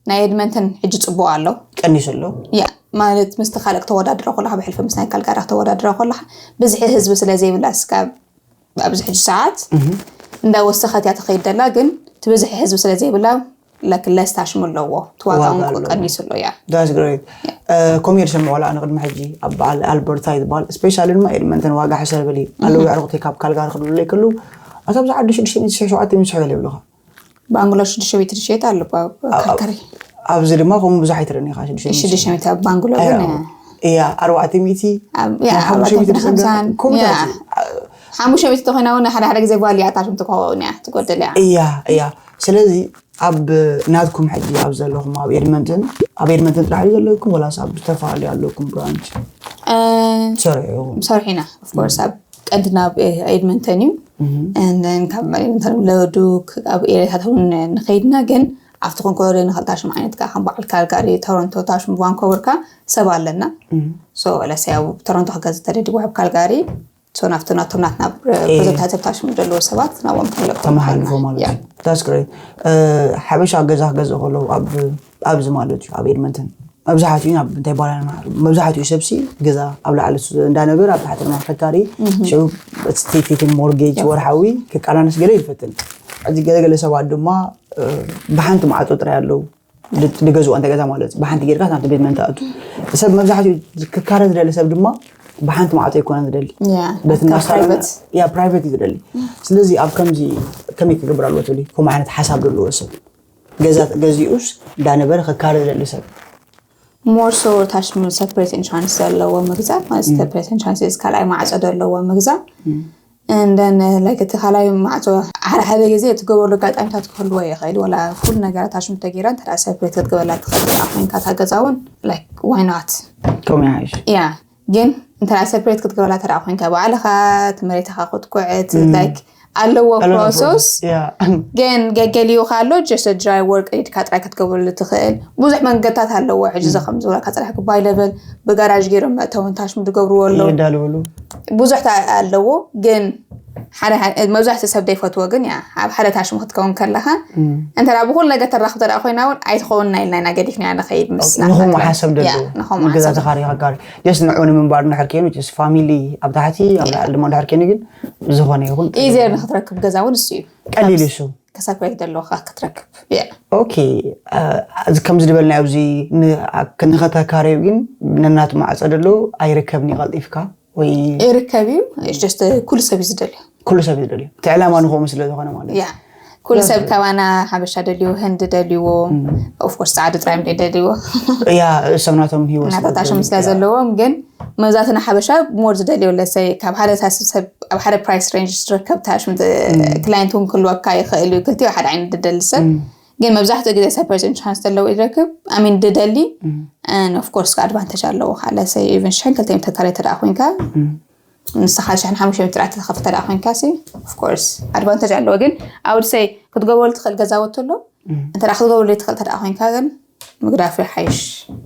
ናይ ኤድመንተን ሕጂ ፅቡቅ ኣሎ። ቀኒሱ ኣሎ። ያ ማለት ምስቲ ካልእ ክተወዳድሮ ከለካ ብሕልፊ ምስ ናይ ካልጋሪ ክተወዳድሮ ከለካ ብዝሒ ህዝቢ ስለ ዘይብላ ስጋብ ኣብዚ ሕጂ ሰዓት እንዳወሰኸት እያ ትኸይድ ደላ ግን እቲ ብዝሒ ህዝቢ ስለ ዘይብላ ለክለስ ታሽሙ ኣለዎ እቲ ዋጋ ቀኒሱ ኣሎ። ያ ከምኡ እየ ዝሰምዖ። ኣነ ቅድሚ ሕጂ ኣብ በዓል ኣልበርታ እዩ ዝበሃል ስፔሻሊ ድማ ኤድመንተን ዋጋ ሕሰር በሊ ኣለዉ ኣዕሩኽተይ ካብ ካልጋሪ ክድውለይ ከለዉ ኣታ ብዛ ዓዲ ሽዱሽተ ሚእቲ ሽሕ ሸውዓተ ሚእቲ ሽሕ በሊ ይብሉኻ። ባንግሎ ሽዱሽተ ሚእቲ ዝሸየጥ ኣሎ ካልጋሪ። ኣብዚ ድማ ከምኡ ብዙሕ ኣይትርእን ኢኻ። ሽዱሽተ ሚእቲ ሽዱሽተ ሚእቲ ኣብ ባንግሎ ግን እያ ኣርባዕተ ሚእቲ ሓሙሽተ ሚእቲ ዝፅገ ከምኡ ሓሙሽተ ሚእቲ ተኾይና እውን ሓደ ሓደ ግዜ ጓል እያ ታሽም ትኸውን እያ ትጎድል እያ። እያ እያ ስለዚ ኣብ ናትኩም ሕጂ ኣብ ዘለኹም ኣብ ኤድመንተን ኣብ ኤድመንተን ጥራሕ ዘለኩም ወላስ ኣብ ዝተፈላለዩ ኣለኩም ብራንች ትሰርሑ ኢኹም? ሰርሒና ኦፍኮርስ ኣብ ቀንዲ ናብ ኤድመንተን እዩ። ካብ ኤድመንተን ለዱክ ኣብ ኤሪያታት እውን ንኸይድና ግን ኣብቲ ኮንኮ ዘይንኽእል ታሽም ዓይነት ከዓ ከም በዓል ካልጋሪ ቶሮንቶ ታሽም ቫንኮቨር ከዓ ሰብ ኣለና። ለሰ ኣብ ቶሮንቶ ክገዝ ተደድጉ ኣብ ካልጋሪ ናፍቲ ናቶም ናትና ፕሮጀክታት ታሽም ዘለዉ ሰባት ናብኦም ክንለቁ ተመሓልፎ ማለት እዩ። That's great። ሓበሻ ገዛ ክገዝእ ከለዉ ኣብዚ ማለት እዩ ኣብ ኤድመንተን መብዛሕትኡ ናብ እንታይ ባላና መብዛሕትኡ ሰብሲ ገዛ ኣብ ላዕሊ እንዳነበር ኣብ ታሕቲ ድማ ፈካሪ ሽዑ ስቴፊትን ሞርጌጅ ወርሓዊ ክቃላነስ ገለ ይፈትን። እዚ ገለገለ ሰባት ድማ ብሓንቲ ማዕፆ ጥራይ ኣለዉ ዝገዝኡ እንተ ገዛ ማለት እዩ። ብሓንቲ ጌርካ ናብቲ ቤት መን ትኣቱ ሰብ መብዛሕትኡ ክካረ ዝደሊ ሰብ ድማ ብሓንቲ ማዕፆ ኣይኮነን ዝደሊ በቲ እንዳስተላለና ያ ፕራይቬት እዩ ዝደሊ። ስለዚ ኣብ ከምዚ ከመይ ክገብር ኣለዎ ትብሊ? ከምኡ ዓይነት ሓሳብ ዘለዎ ሰብ ገዛ ገዚኡስ እንዳነበረ ክካረ ዝደሊ ሰብ more so ታሽም separate entrance ዘለዎ ምግዛእ ማለት separate entrance ካልኣይ ማዕፆ ዘለዎ ምግዛእ እንደን like እቲ ካልኣይ ማዕፆ ሓደ ሓደ ግዜ ትገብረሉ ኣጋጣሚታት ክህልዎ ይኽእል ወላ ኩሉ ነገራት ታሽም ተገይራ እንተ separate ክትገበላ ትኽእል ኮይንካ እታ ገዛ እውን like why not ከምኡ ይሓይሽ። ያ ግን እንተ separate ክትገበላ ተደኣ ኮይንካ ባዕልኻ እቲ መሬትኻ ክትኩዕት like ኣለዎ process ግን ገገሊኡ ካሎ just dry work ኢድካ ጥራይ ክትገብረሉ ትኽእል ብዙሕ መንገድታት ኣለዎ። ሕጂ ዘኸም ዝበለካ ፅራሕ by level ብጋራጅ ገይሮም መእተውን ታሽም ዝገብርዎ ኣሎ የዳልውሉ ብዙሕ ኣለዎ ግን መብዛሕትኡ ሰብ ዘይፈትዎ ግን ያ ኣብ ሓደ ታሽም ክትከውን ከለኻ እንተ ብኩሉ ነገር ተራኽብ ተደኣ ኮይና እውን ኣይትኸውን ኢና ኢልና ኢና ገዲፍና ንኸይድ ምስ ንኹም ሓሰብ ደለዎ ንኹም ገዛ ተኻሪኻ ጋር ጀስ ንዑ ንምንባር እንድሕር ከይኑ ጀስ ፋሚሊ ኣብ ታሕቲ ኣብ ላዕሊ ድማ እንድሕር ከይኑ ግን ዝኾነ ይኹን ኢዜር ንክትረክብ ገዛ እውን እሱ እዩ ቀሊል እሱ ከሳፕሬት ዘለካ ክትረክብ ኦኬ ከምዚ ዝበልና ኣብዚ ንኸተካረዩ ግን ነናቱ ማዕፀ ደሎ ኣይርከብን ይቐልጢፍካ ወይ ይርከብ እዩ just ኩሉ ሰብ እዩ ዝደልዮ ኩሉ ሰብ እዩ ዝደልዮ፣ እቲ ዕላማ ንኸምኡ ስለ ዝኾነ ማለት እዩ። ያ ኩሉ ሰብ ከባና ሓበሻ ደልዩ፣ ህንዲ ደልይዎ፣ ኦፍኮርስ ፃዕዱ ጥራይ ደልይዎ። ያ ሰብ ናቶም ህይወት ናታታሽም ስለ ዘለዎም፣ ግን መብዛሕትና ሓበሻ ሞር ዝደልዮ ለሰይ ካብ ሓደ ሳስብ ሰብ ኣብ ሓደ ፕራይስ ሬንጅ ዝርከብ ታሽም ክላይንት እውን ክህልወካ ይኽእል እዩ። ክልቲኡ ሓደ ዓይነት ዝደሊ ሰብ ግን መብዛሕትኡ ግዜ ሰብ ፐርሰንት ቻንስ ዘለዎ ይረክብ ኣሚን ድደሊ ኦፍኮርስ ኣድቫንቴጅ ኣለዎ። ካለ ሰይ ኢቨን ሽሕን ክልተ ሚእቲ ተካላይ ተደኣ ኮይንካ ንስኻ ሽሕን ሓሙሽተ ሚእቲ ጥራሕ ተኸፍተ ደኣ ኮይንካ ሲ ኦፍኮርስ ኣድቫንቴጅ ኣለዎ። ግን ኣውድ ሰይ ክትገብረሉ ትኽእል ገዛወት ኣሎ እንተ ክትገብረሉ ትኽእል ተደኣ ኮይንካ ግን ምግዳፍ ይሓይሽ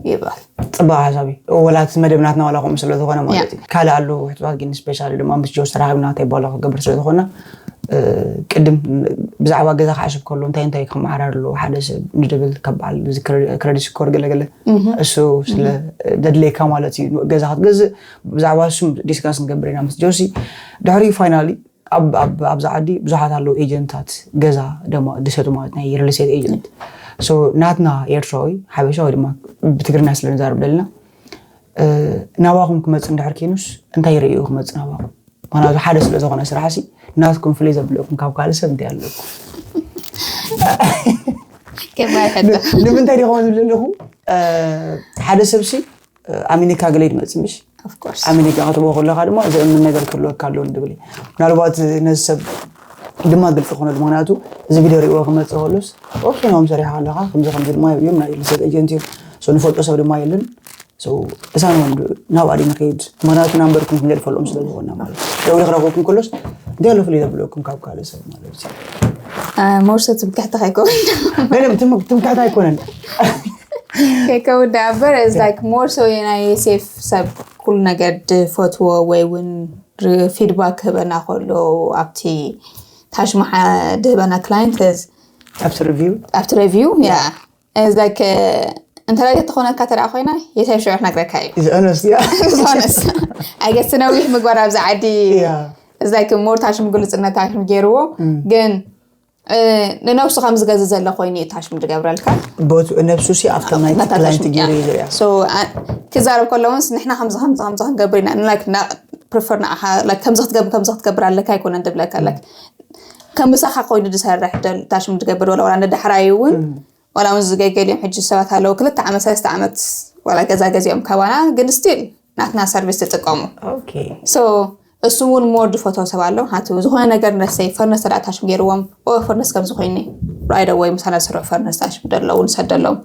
ይባል። ፅባቅ ሓሳብ እዩ። ወላ እቲ መደብ ናትና ዋላ ከምኡ ስለ ዝኾነ ማለት እዩ። ካልእ ኣሎ ውሕጥባት ግን ስፔሻሊ ድማ ምስ ጆስ ተራኺብና እንታይ ባሎ ክገብር ስለ ዝኾነ ቅድም ብዛዕባ ገዛ ክሓስብ ከሎ እንታይ እንታይ ክመሓራር ኣለዎ ሓደ ሰብ ንድብል ካብ በዓል ክረዲት ስኮር ገለገለ እሱ ስለ ዘድልየካ ማለት እዩ። ገዛ ክትገዝእ ብዛዕባ እሱ ዲስካስ ንገብር ኢና ምስ ጆሲ። ድሕሪ ፋይናሊ ኣብዛ ዓዲ ብዙሓት ኣለዉ ኤጀንታት ገዛ ድማ ድሰጡ ማለት ናይ ሪል ስቴት ኤጀንት። ናትና ኤርትራዊ ሓበሻ ወይ ድማ ብትግርኛ ስለ ንዛረብ ደለና ናባኹም ክመፅእ እንድሕር ኬኑስ እንታይ ይርእዩ ክመፅእ ናባኹም? ምክንያቱ ሓደ ስለ ዝኾነ ስራሕ ሲ ናትኩም ፍልይ ዘብለኩም ካብ ካልእ ሰብ እንታይ ኣለኩም? ከባድ ሕቶ። ንምንታይ ዲኹም ዝብል ኣለኹ ሓደ ሰብ ሲ ኣሜሪካ ገለ ይመፅእ ምሽ ኣሜሪካ ክትቦ ከለካ ድማ ዘእምን ነገር ክህልወካ ኣለዎ ንድብል እዩ። ምናልባት ነዚ ሰብ ድማ ግልፂ ክኾነሉ ምክንያቱ እዚ ቪድዮ ሪእዎ ክመፅእ ከሎስ ኦኬ ናም ሰሪሓ ኣለካ ከምዚ ከምዚ ድማ እዮም ናይ ሪል ስቴት ኤጀንት እዮም ንፈልጦ ሰብ ድማ የለን። እሳን ወንዱ ናብ ኣዲ ንኸይድ ምክንያቱ ናምበርኩም ክንገድፈሎም ስለ ዝኾንና ማለት እዩ። ደውሊ ክረኽበኩም ከሎስ እንታይ ኣሎ ፍልይ ዘብለኩም ካብ ካልእ ሰብ ማለት እዩ። ሞርሶ ትምክሕቲ ከይከውን ትምክሕቲ ኣይኮነን። ከይከውን ዳበር ላይክ ሞርሶ ናይ ሴፍ ሰብ ኩሉ ነገር ድፈትዎ ወይ እውን ፊድባክ ክህበና ከሎ ኣብቲ ታሽማሓ ድህበና ክላይንት ኣብቲ ሪቪው ኣብቲ ሪቪው ያ ላይክ እንተላይ ተኾነካ ተደኣ ኮይና የሳይ ሽዑ ክነግረካ እዩ። ዝእነስ ያ ዝኾነስ ኣይገስ ነዊሕ ምግባር ኣብዚ ዓዲ ላይክ ሞር ታሽም ግልፅነት ታሽም ገይርዎ ግን ንነብሱ ከም ዝገዝ ዘሎ ኮይኑ እዩ ታሽም ዝገብረልካ። ቦቱ ነብሱ ሲ ኣብቶም ናይ ክላይንት ገይሩ እዩ ዝሪኣ። ክዛረብ ከሎ ውንስ ንሕና ከምዚ ከምዚ ከምዚ ክንገብር ኢና ፕሪፈር ንዓኻ ከምዚ ክትገብር ከምዚ ክትገብር ኣለካ ኣይኮነን ድብለካ ኣለክ ከም ምሳኻ ኮይኑ ዝሰርሕ ታሽም ዝገብር ወላ ወላ ንዳሕራይ እውን ዋላ እውን ዝገገል እዮም ሕጂ ሰባት ኣለዉ ክልተ ዓመት ሰለስተ ዓመት ዋላ ገዛ ገዚኦም ካባና ግን ስቲል ናትና ሰርቪስ ትጥቀሙ። እሱ እውን ሞር ዝፈትዎ ሰብ ኣሎ። ሓንቲ ዝኾነ ነገር ነሰይ ፈርነስ ተዳእታሽም ገይርዎም ኦ ፈርነስ ከምዚ ኮይኒ ራይደ ወይ ምሳና ዝሰርሑ ፈርነስ ታሽም ደለዉ ንሰደሎም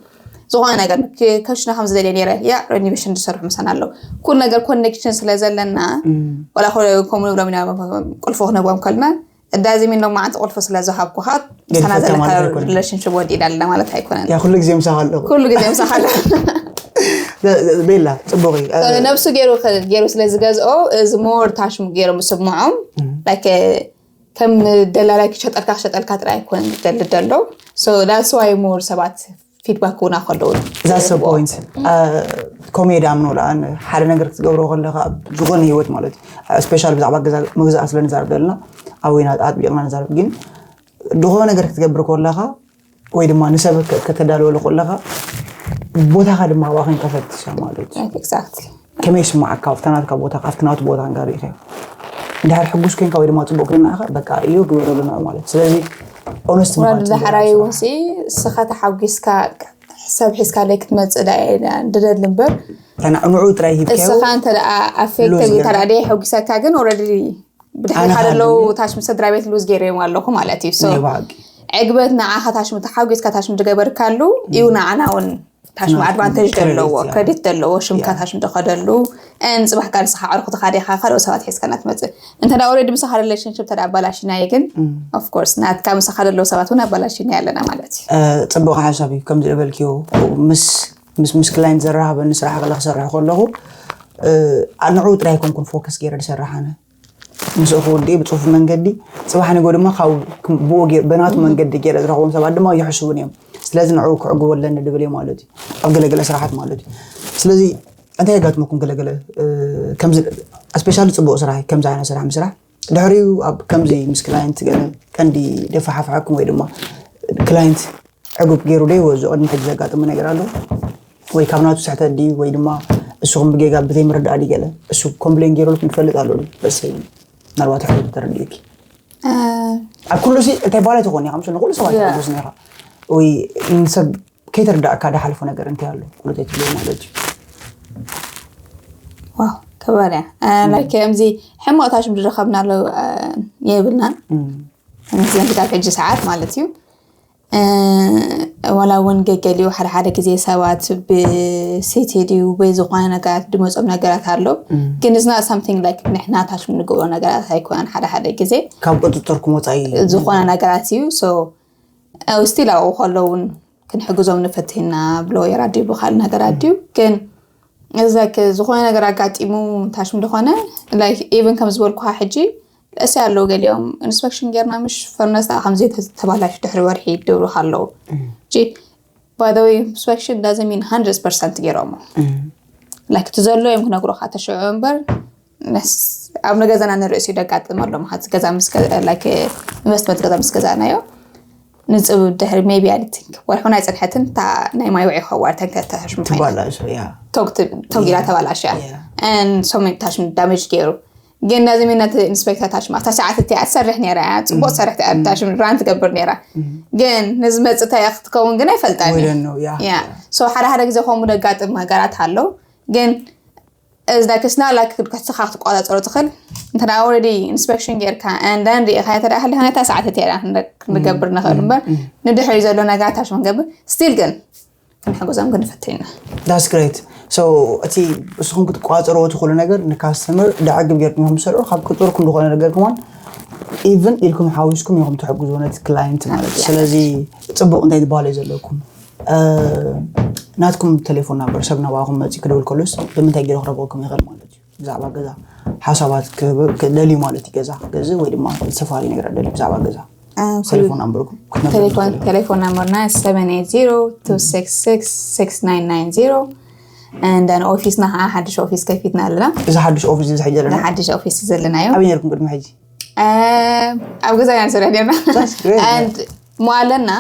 ዝኾነ ነገር ከሽና ከም ዝደልየ ነይረ ያ ሬኒቬሽን ዝሰርሑ ምሳና ኣለዉ። ኩሉ ነገር ኮኔክሽን ስለ ዘለና ዋላ ከምኡ ንብሎም ኢና ቁልፎ ክነቦም ከልና እዳዚ ሚን ሎማዓንቲ ቁልፎ ስለ ዝሃብኩኻ ምሳና ዘለካ ሪሌሽንሽፕ ወዲእና ኣለና ማለት ኣይኮነን። ያ ኩሉ ግዜ ምሳኻ ኣለኹ። ኩሉ ግዜ ምሳኻ ኣለኹ። ቤላ ፅቡቅ እዩ። ነብሱ ገይሩ ገይሩ ስለ ዝገዝኦ እዚ ሞር ታሽም ገይሮም ዝስምዖም ላይክ ከም ደላላይ ክሸጠልካ ክሸጠልካ ጥራይ ኣይኮነን ዝደሊ ዘሎ። So that's why more ሰባት ፊድባክ ክቡና ከለዉ that's the point። ኮሜዲ ኣምኖ ለኣን ሓደ ነገር ክትገብሮ ከለካ ኣብ ዝኾነ ህይወት ማለት እዩ ስፔሻል ብዛዕባ ገዛ መግዛእ ስለ ንዛረብ ዘለና ኣብ ወይና ኣጥቢቕና ንዛረብ ግን ዝኾነ ነገር ክትገብር ከለካ ወይ ድማ ንሰብ ከተዳልወሉ ከለካ ቦታካ ድማ ኣብኣ ኮይንካ ፈትሻ ማለት እዩ። Exactly። ከመይ ይስማዓካ ኣብታ ናትካ ቦታ ኣብቲ ናቱ ቦታ ንጋር ኢኻ እንድሕር ሕጉስ ኮይንካ ወይ ድማ ፅቡቅ ኮይንካ በቃ እዩ ግበረሉና ማለት ስለዚ ኦነስት ወላ ዳሕራይ እውን ሲ እስኻ ተሓጒስካ ሰብ ሒዝካ ለይ ክትመፅእ ዳ ድደሊ እምበር ንዑ ጥራይ ሂብካዮ እስኻ እንተ ኣፌክተድ እንተ ደይ ሕጒሰካ ግን ኦረዲ ብድሕሪኻ ዘለዉ ታሽም ስድራ ቤት ሉዝ ገይረዮም ኣለኹ ማለት እዩ። ዕግበት ንዓኻ ታሽም ተሓጒስካ ታሽም ዝገበርካሉ እዩ ንዓና እውን ታሽም ኣድቫንቴጅ ዘለዎ ክሬዲት ዘለዎ ሽምካ ታሽም ዝኸደሉ ን ፅባሕ ቃልስኻ ዕርኩትኻ ዲኻ ካልኦት ሰባት ሒዝካ እናትመፅእ እንተ ኦልሬዲ ምሳኻ ሪሌሽንሽፕ ተዳ ኣባላሽናዮ ግን ኦፍኮርስ ናትካ ምሳኻ ዘለዉ ሰባት እውን ኣባላሽና ኣለና ማለት እዩ። ፅቡቅ ሓሳብ እዩ ከምዚ ዝበልክዮ ምስ ምስ ምስ ክላይንት ዘራህበኒ ስራሕ ገለ ክሰርሕ ከለኹ ንዑ ጥራይ ኮንኩን ፎከስ ገይረ ዝሰርሕ ኣነ ምስኡ ክወዲ ብፅፉፍ መንገዲ ፅባሕ ንጎ ድማ ካብ ብኡ በናቱ መንገዲ ገይረ ዝረኽቦም ሰባት ድማ ይሕስቡን እዮም። ስለዚ ንዑ ክዕግቦ ኣለኒ ድብል እየ ማለት እዩ ኣብ ገለገለ ስራሓት ማለት እዩ። ስለዚ እንታይ የጋጥመኩም ገለገለ ከምዚ ስፔሻሊ ፅቡቅ ስራሕ ከምዚ ዓይነት ስራሕ ምስራሕ ድሕሪኡ ኣብ ከምዚ ምስ ክላይንት ገለ ቀንዲ ደፋሓፍሐኩም ወይ ድማ ክላይንት ዕጉብ ገይሩ ዶ ይወዝኦ ቅድሚ ሕጂ ዘጋጥሙ ነገር ኣሎ ወይ ካብ ናቱ ስሕተት ድዩ ወይ ድማ እሱ ከም ብጌጋ ብዘይ ምርዳእ ድዩ ገለ እሱ ኮምፕሌን ገይሩልኩም ትፈልጥ ኣሎ ዶ በሰይ ምናልባት ሕቶ ተረዲኡኪ ኣብ ኩሉ ሲ እንታይ ባላ ትኾን ኢኻ ምስ ንኩሉ ሰባት ትሕጉስ ነኻ ወይ ንሰብ ከይተረዳእካ ድሓልፎ ነገር እንታይ ኣሎ ኩሉ ትብሎ ማለት እዩ። ዋው ከባድ እያ። ላይክ ከምዚ ሕማቕ ታሽም ዝረኸብናሉ የብልናን። ዘንግታት ሕጂ ሰዓት ማለት እዩ። ወላ እውን ገገሊኡ ሓደ ሓደ ግዜ ሰባት ብሴት ድዩ ወይ ዝኾነ ነገራት ድመፆም ነገራት ኣሎ። ግን it's not something like ንሕና ታሽም ንገብሮ ነገራት ኣይኮነን። ሓደ ሓደ ግዜ ካብ ቁፅፅርኩም ወፃኢ ዝኾነ ነገራት እዩ። So still ኣብኡ ከለውን ክንሕግዞም ንፈትህና ብሎ የራድዩ ብካል ነገራት ድዩ ግን እዚ like ዝኾነ ነገር ኣጋጢሙ ታሽም ዝኾነ like even ከም ዝበልኩካ ሕጂ እሲ ኣለዉ ገሊኦም ኢንስፔክሽን ጌርና ምሽ ፈርነስ ከምዚ ተባላሽ ድሕሪ ወርሒ ይደብሩካ ኣለዉ። By the way inspection doesn't mean hundred percent ገይሮሞ like እቲ ዘሎ እዮም ክነግሩካ ተሽዑ እምበር ኣብ ንገዛና ንርእሲ ደጋጥም ኣሎ ማለት ገዛ ምስ ኢንቨስትመንት ገዛ ምስ ገዛናዮ ንፅብ ድሕሪ maybe I think ወርሑ ናይ ፅንሐትን ናይ ማይ ውዒ ከዋርተን ከተሽሙ ትባላሽ ያ ተጉላ ተባላሽ እያ። ሶሜታሽም ዳሜጅ ገይሩ ግን ነዚ ሚነት ኢንስፔክተር ታሽም ኣብታ ሰዓት እቲኣ ትሰርሕ ነራ እያ ፅቡቅ ትሰርሕ እያ ታሽም ራን ትገብር ነራ ግን ንዝመፅእ እንታይ ክትከውን ግን ኣይፈልጣን We don't know, yeah. ያ ሶ ሓደ ሓደ ግዜ ከምኡ ደጋጥም ነገራት ኣሎ ግን እዚ like it's not like ክትስኻ ክትቆፃፀሮ ትኽእል እንተ already inspection ጌርካ and then ሪኢኻ ተደኣ ሃሊኻ ነታ ሰዓት እቲኣ ክንገብር ንኽእል እምበር ንድሕሪ ዘሎ ነገራት ታሽም ክንገብር still ግን ክንሕግዞም ክንፈትሽ ኢና። That's great. So እቲ እስኹም ክትቋፀርዎ ትኽእሉ ነገር ንካስተመር ደዓግብ ጌርኩም ኢኹም ትሰርሑ ካብ ቁፅርኩም ዝኾነ ነገር ከማን ኢቭን ኢልኩም ሓዊስኩም ኢኹም ትሕግዝዎ ነቲ ክላይንት ማለት እዩ። ስለዚ ፅቡቕ እንታይ ዝበሃል እዩ ዘለኩም ናትኩም ቴሌፎን ናምበር ሰብ ናባኹም መፂ ክደውል ከሎስ ብምንታይ ገይሩ ክረኽበኩም ይኽእል ማለት እዩ። ብዛዕባ ገዛ ሓሳባት ክህብ- ክደልዩ ማለት እዩ። ገዛ ክገዝእ ወይ ድማ ዝተፈላለዩ ነገራት ደልዩ ብዛዕባ ገዛ ቴሌፎን ናምበርኩም ክትነግሩኒ ቴሌፎን ትኽእሉ። ቴሌፎን ናምበርና seven eight zero two six six six nine nine zero and then ኦፊስና ከዓ ሓድሽ ኦፊስ ከፊትና ኣለና። እዚ ሓድሽ ኦፊስ እዚ ሕጂ ዘለና ሓድሽ ኦፊስ ዘለናዮ ኣበይ ነርኩም ቅድሚ ሕጂ? ኣብ ገዛ ኢና ንሰርሕ ነርና That's great. And ሞ ኣለና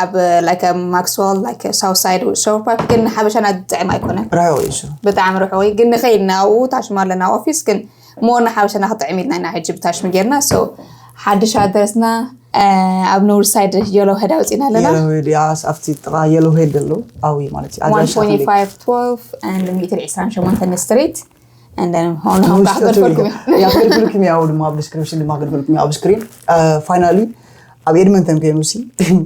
ኣብ like ማክስዋል like ሳውት ሳይድ ሾር ፓርክ ግን ንሓበሻና ዝጥዕም ኣይኮነን። ርሑቕ እዩ እሱ። ብጣዕሚ ርሑቕ እዩ ግን ንኸይድ ናብኡ ታሽም ኣለና ኦፊስ ግን ሞር ንሓበሻና ክጥዕም ኢልና ኢና ሕጂ ብታሽም ጌርና። So ሓድሽ ኣድረስና ኣብ ኖርዝ ሳይድ የሎ ሄድ ኣውፂና ኣለና። Yellow Head ያስ ኣብቲ ጥቓ Yellow Head ዘሎ ኣብይ ማለት እዩ። ኣድራሻ ክንደይ? One twenty-five twelve and ሚእትን ዕስራን ሸሞንተን ስትሪት and then ሆኖ ውሽጢ ክገልፈልኩም ያ ክልክልኩም ያው ድማ ኣብ ዲስክሪፕሽን ድማ ክልክልኩም ኣብ ስክሪን ፋይናሊ ኣብ ኤድመንተን ኮይኑ ሲ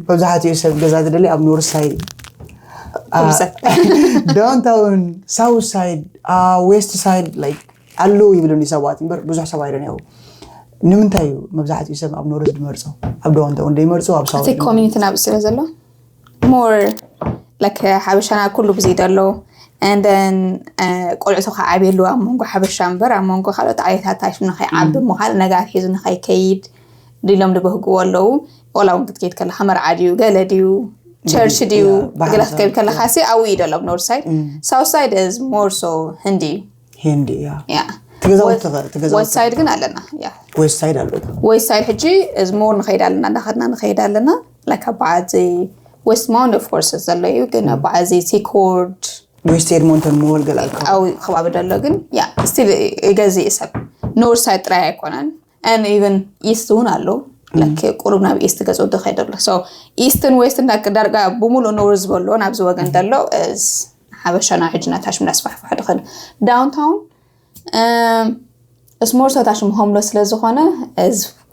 መብዛሕትኡ ሰብ ገዛ ዝደሊ ኣብ ኖርዝ ሳይድ ዳውንታውን ሳውት ሳይድ ዌስት ሳይድ ላይክ ኣለዉ ይብሉኒ ሰባት እምበር ብዙሕ ሰብ ኣይደን ያው ንምንታይ እዩ መብዛሕትኡ ሰብ ኣብ ኖርዝ ዝመርፆ ኣብ ዳውንታውን ደይመርፆ ኣብ ሳውት እቲ ኮሚኒቲ ናብ ስለ ዘሎ more like ሓበሻና ኩሉ ብዚ ደሎ and then ቆልዑ ተኸዓብየሉ ኣብ መንጎ ሓበሻ እምበር ኣብ መንጎ ካልኦት ዓሌታት ኣይሽም ንኸይዓቢ ምዃል ነጋር ሒዙ ንኸይከይድ ድሎም ድበህግዎ ኣለዉ። ቆላ እውን ክትከይድ ከለካ መርዓ ድዩ ገለ ድዩ ቸርች ድዩ Yeah፣ ባህሊ ገለ ሰብ፣ ክትከይድ ከለካ ሲ ኣብኡ እዩ ደሎ ኣብ ኖርዝ ሳይድ። ሳውት ሳይድ is more so ህንዲ እዩ። ሂንዲ ያ ያ ትገዛውቲ ትገዛውቲ ወስት ሳይድ ግን ኣለና። ያ ዌስት ሳይድ ኣለኩም ዌስት ሳይድ ሕጂ is more ንኸይድ ኣለና እንዳኸድና ንኸይድ ኣለና like ኣባዓዚ ዌስት ማውንት of course ዘሎ እዩ ግን ኣባዓዚ ሲኮርድ ዌስት ኤድሞንተን ሞል ገለ ኣልካ ኣብ ከባቢ ደሎ ግን ያ ስቲል ይገዝእ ሰብ ኖርዝ ሳይድ ጥራይ ኣይኮነን and even ኢስት እውን ኣሎ like ቁሩብ ናብ ኢስት ገዝኡ ዝኸይድ ኣሎ so ኢስትን ዌስትን ዳርጋ ብምሉእ ኖርዝ ዝበሎ ናብዚ ወገን ዘሎ ሓበሻና ሕጂ ናታሽም ናስፋሕፋሕ ድኽእል ዳውንታውን ስሞር ሰታሽም ሆምለስ ስለ ዝኾነ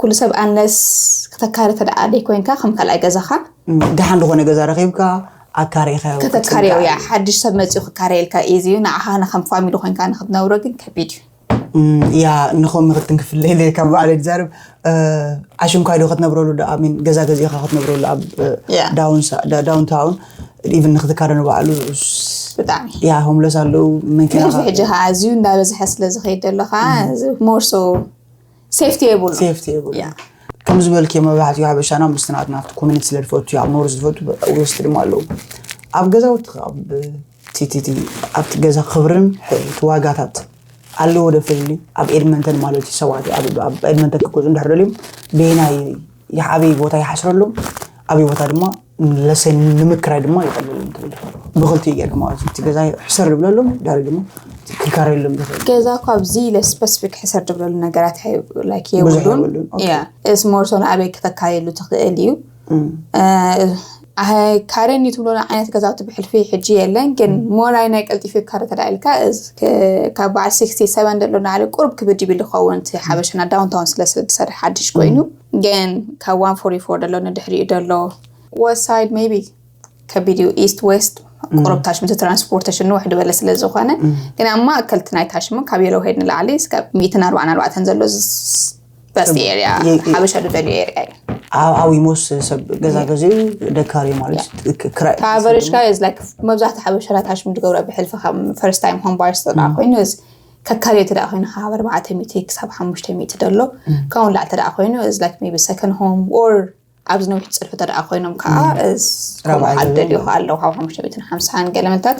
ኩሉ ሰብ ኣንለስ ክተካሪ ተደኣ ደይ ኮይንካ ከም ካልኣይ ገዛኻ ደሓን ዝኾነ ገዛ ረኺብካ ኣካሪኻ ከተካርዮ ያ ሓድሽ ሰብ መፂኡ ክካረየልካ ኢዚ እዩ ንዓኻ ከም ፋሚሊ ኮይንካ ንክትነብሮ ግን ከቢድ እዩ ያ ንኸም ምክትንክፍለይ ካብ ባዕለ ዝዛርብ ኣሽንኳይ ዶ ክትነብረሉ ዳ ሚን ገዛ ገዚእኻ ክትነብረሉ ኣብ ያ። ዳውንታውን ኢቭን ንክትካረ ንባዕሉ ብጣዕሚ ያ ሆምለስ ኣለዉ መንኪና ሕዚ ሕጂ ከዓ ኣዝዩ እንዳበዝሐ ስለ ዝኸይድ ዘሎ ከዓ ሞር ሶ ሴፍቲ የብሉ ሴፍቲ የብሉ ያ። ከም ዝበልክ መብዛሕትኡ ሓበሻና ምስትናት ናብቲ ኮሚኒቲ ስለ ዝፈቱ ኣብ ኖርዝ ዝፈቱ ዌስት ድማ ኣለዉ ኣብ ገዛውቲ ኣብ ቲቲቲ ኣብቲ ገዛ ክብርን እቲ ዋጋታት ኣለዎ ዶ ፍልሊ ኣብ ኤድመንተን ማለት እዩ ሰባት ኣብ ኣብ ኤድመንተን ክገዙ እንድሕር ደልዮም በየናይ ይሓበይ ቦታ ይሓስረሎም ኣበይ ቦታ ድማ ለሰይ ንምክራይ ድማ ይቐልል ትብል ብክልቲኡ ጌርካ ማለት እዩ። እቲ ገዛ ሕሰር ድብለሎም ዳሪ ድማ ክካረየሎም ትኽእል። ገዛ እኳ ኣብዚ ኢለ ስፐሲፊክ ሕሰር ድብለሉ ነገራት ላይክ ብዙሕ የብሉን የብሉን። ኦኬ። ያ እስ ሞርሶ ንኣበይ ክተካርየሉ ትኽእል እዩ። ካረኒ ትብሎ ዓይነት ገዛውቲ ብሕልፊ ሕጂ የለን፣ ግን ሞራይ ናይ ቀልጢፊ ካረ ተዳኢልካ ካብ በዓል ሲክስቲ ሰቨን ደሎ ንዓሊ ቁርብ ክብድ ይብል ይኸውን። እቲ ሓበሻና ዳውንታውን ስለ ዝሰርሕ ሓድሽ ኮይኑ፣ ግን ካብ ዋን ፎርቲ ፎር ደሎ ንድሕሪኡ ደሎ ወሳይድ ሜቢ ከቢድ እዩ። ኢስት ዌስት ቁርብ ታሽምቲ ትራንስፖርቴሽን ንውሕ ድበለ ስለ ዝኾነ፣ ግን ኣብ ማእከልቲ ናይ ታሽሙ ካብ የሎ ሄድ ንላዕሊ እስካብ ሚእትን ኣርባዕን ኣርባዕተን ዘሎ በስቲ ኤሪያ የ- የ- ሓበሻ ዝደልዩ ኤሪያ እዩ። ኣብ ኣዊሞስ ሰብ ገዛ ገዚኡ ደካሪ ማለት ክ- ክራይ ካብ ኣቨሬጅ ጋር is like መብዛሕትኡ ሓበሻ ታሽሙ ዝገብረ ብሕልፊ ካብ ፈርስት ታይም ሆም ባየርስ ተደኣ ኮይኑ እዚ ከካርዮ ተደኣ ኮይኑ ካብ ኣርባዕተ ሚእቲ ክሳብ ሓሙሽተ ሚእቲ ደሎ ካብኡ ንላዕሊ ተደኣ ኮይኑ is like maybe second home or ኣብዚ ነዊሕ ዝፅንሑ ተደኣ ኮይኖም ከዓ ራብዓይ ሓደድ ይኸ ኣለዉ ካብ ሓሙሽተ ሚእትን ሓምሳን ገለመታት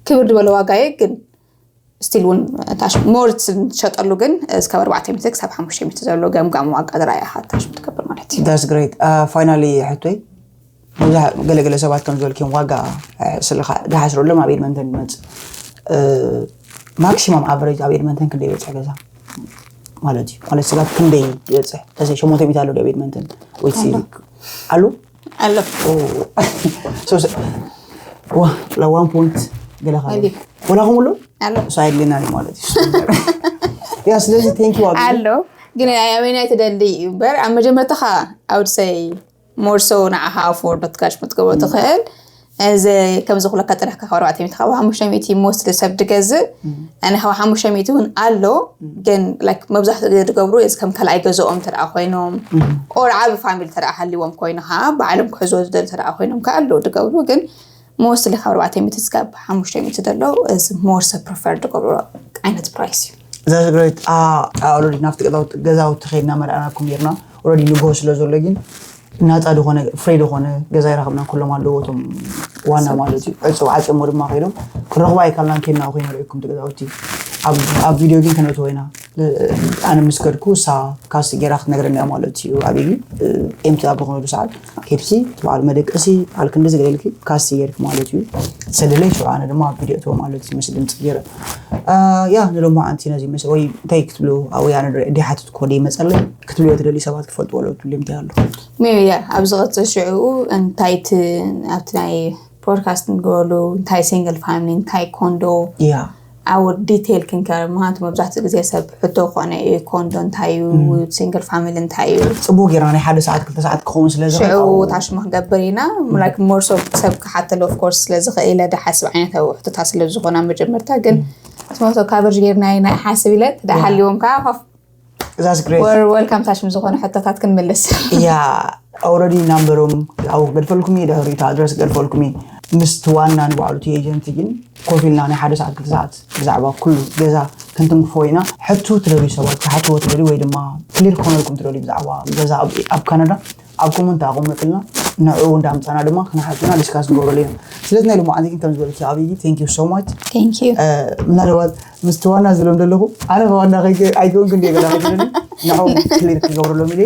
ክብር ዝበለ ዋጋ እዩ። ግን ስቲል እውን ታሽ ሞርት ዝሸጠሉ ግን እስካብ ኣርባዕተ ሚእቲ ክሳብ ሓሙሽተ ሚእቲ ዘሎ ገምጋም ዋጋ ዝረኣያ ታሽ ትገብር ማለት እዩ። That's great. Finally ሕቶይ ብዙሕ ገለገለ ሰባት ከም ዝበልክዮም ዋጋ ስልካ ዝሓስረሎም ኣብ ኤድመንተን ይመፅእ። ማክሲማም ኣቨሬጅ ኣብ ኤድመንተን ክንደይ ይበፅሕ ገዛ ማለት እዩ? ማለት ስጋት ክንደይ ይበፅሕ? ተሰይ ሸሞንተ ሚእቲ ኣሎ ኣብ ኤድመንተን ወይ ሲ- ኣሉ ኣሎ ዋን ፖይንት ገለ ካለ ኣሊፍ። ወላ ከምሉ ኣሎ ሳይድሊና ማለት እዩ። ያ ስለዚ ቴንክ ዩ ኣሎ ግን ኣበይናይ ትደሊ እዩ እምበር ኣብ መጀመርታ ከዓ ኣውድሰይ ሞርሶ ንዓኻ ኣፎርድ ትጋሽ ክትገብሮ ትኽእል። እዚ ከምዚ ኩለካ ጥራሕ ካብ ኣርባዕተ ሚእቲ ካብ ሓሙሽተ ሚእቲ ሞስት ሰብ ድገዝእ ኣነ ካብ ሓሙሽተ ሚእቲ እውን ኣሎ። ግን ላይክ መብዛሕትኡ ግዜ ዝገብሩ እዚ ከም ካልኣይ ገዝኦም ተደኣ ኮይኖም ኦር ዓብ ፋሚሊ ተደኣ ሃልዎም ኮይኑ ከዓ ባዕሎም ክሕዝዎ ዝደል ተደኣ ኮይኖም ከዓ ኣለዉ ዝገብሩ። ግን ሞስትሊ ካብ ኣርባዕተ ሚእቲ ስጋብ ሓሙሽተ ሚእቲ ዘሎ እዚ ሞር ሰብ ፕሪፈር ዝገብሩ ዓይነት ፕራይስ እዩ። እዛ ትግራይ ኣሎዲ ናብቲ ገዛውቲ ከይድና መርኣናኩም ነርና። ኦረዲ ንግሆ ስለ ዘሎ ግን ናፃ ዝኾነ ፍሬ ዝኾነ ገዛ ይረኸብና። ኩሎም ኣለዎ እቶም ዋና ማለት እዩ። ዕፅው ዓፅሞ ድማ ከይዶም ክረኽባ ኣይካልናን። ከይድና ኮይኑ ርኢኩም ገዛውቲ ኣብ ቪድዮ ግን ከነእትዎ ኢና። ኣነ ምስ ከድኩ እሳ ካስ ጌራ ክትነግረኒ እያ ማለት እዩ። ኣበይ ኤምቲ ኣብ ዝኾነሉ ሰዓት ኬድኪ ትበዓል መደቀሲ በዓል ክንዲ ዝገለልኪ ካስ ጌርክ ማለት እዩ። ሰደለይ ሽዑ ኣነ ድማ ኣብ ቪድዮ እትዎ ማለት እዩ። ምስ ድምፂ ገይረ ያ ንሎማዓንቲ ነዚ ምስ ወይ እንታይ ክትብሉ ኣብ ወያነ ድሓትት ኮደ ይመፀለይ ክትብልዮ ትደሊ ሰባት ክፈልጥዎ ለው ትብልዮም እንታይ ኣሎ? ሜቢ ያ ኣብ ዝቐፅል ሽዕኡ እንታይ እቲ ኣብቲ ናይ ፖድካስት ንገበሉ እንታይ ሲንግል ፋሚሊ እንታይ ኮንዶ ያ ኣብ ዲቴይል ክንከር ምክንያቱ መብዛሕትኡ ግዜ ሰብ ሕቶ ኮነ እዩ ኮንዶ እንታይ እዩ ሲንግል ፋሚሊ እንታይ እዩ ፅቡቅ ጌርና ናይ ሓደ ሰዓት ክልተ ሰዓት ክኸውን ስለ ዝኽእል ሽዑ ኣብኡ ታሽማ ክንገብር ኢና ላይክ ሞርሶ ሰብ ክሓተሉ ኦፍኮርስ ስለ ዝኽእል ኢለ ድሓስብ ዓይነት ኣብ ሕቶታት ስለ ዝኾነ ኣብ መጀመርታ ግን ስሞቶ ካቨርጅ ጌርና ኢና ሓስብ ኢለ ትደሓልዎም ከዓ ኮፍ That's great. ወልካም ታሽም ዝኾነ ሕቶታት ክንምልስ ያ ኦረዲ ናምበሮም ኣብኡ ክገድፈልኩም እዩ ድሕሪቱ ኣድረስ ክገድፈልኩም እዩ ምስቲ ዋና ንባዕሉ እቲ ኤጀንት ግን ኮፍ ኢልና ናይ ሓደ ሰዓት ክልተ ሰዓት ብዛዕባ ኩሉ ገዛ ክንትንክፎ ኢና ሕቱ ትደልዩ ሰባት ክሓትዎ ትደልዩ ወይ ድማ ክሊር ክኾነልኩም ትደልዩ ብዛዕባ ገዛ ኣብ- ኣብ ካናዳ ኣብ ኮመንት ኣቐመጥልና ንዕኡ እንዳምፃና ድማ ክንሓቱና ዲስካስ ንገብረሉ ኢና ስለዚ ናይ ሎማዓንቲ ግን ከም ዝበልኪ ኣብይ thank you so much Thank you ምናልባት ምስቲ ዋና ዝብሎም ዘለኹ ኣነ ከዋና ኣይከውን ክንዲ ገላ ከትለኒ ንዕኦም ክሊር ክገብረሎም ኢለ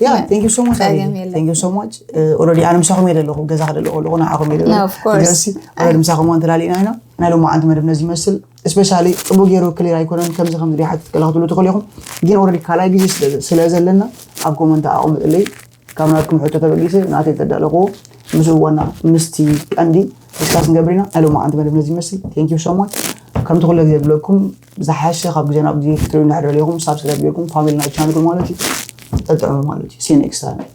ያ thank you so much ጸገም የለን። Thank you so much ኦረዲ ኣነ ምሳኹም እየ ዘለኹ ገዛ ከደለኹ ኣለኹ ንዓኹም እየ No, of course. ስለዚ ኦረዲ ምሳኹም ኣንተላሊእና ኢና ናይ ሎማዓንቲ መደብ ነዚ ይመስል ስፔሻሊ ፅቡቅ ገይሩ ክሊር ኣይኮነን ከምዚ ከምዚ ሓትት ገላ ክትብሉ ትኽእሉ ኢኹም ግን ኦረዲ ካልኣይ ግዜ ስለ- ስለ ዘለና ኣብ ኮመንት ኣቕምጥለይ ካብ ናትኩም ሕቶ ተበጊሰ ናተይ ተዳለኹዎ ምስ ዋና ምስቲ ቀንዲ ዲስካስ ንገብር ኢና ናይ ሎማዓንቲ መደብ ነዚ ይመስል thank you so much ከምቲ ኩለ ግዜ ዝብለኩም ዝሓሸ ካብ ግዜ ናብ ግዜ ክትሪኡ እንዳሕደር ኢኹም ሳብስክራይብ ጌርኩም ፋሚሊ ናይ ቻነል ማለት እዩ ጠጥዕሙ ማለት እዩ see you next time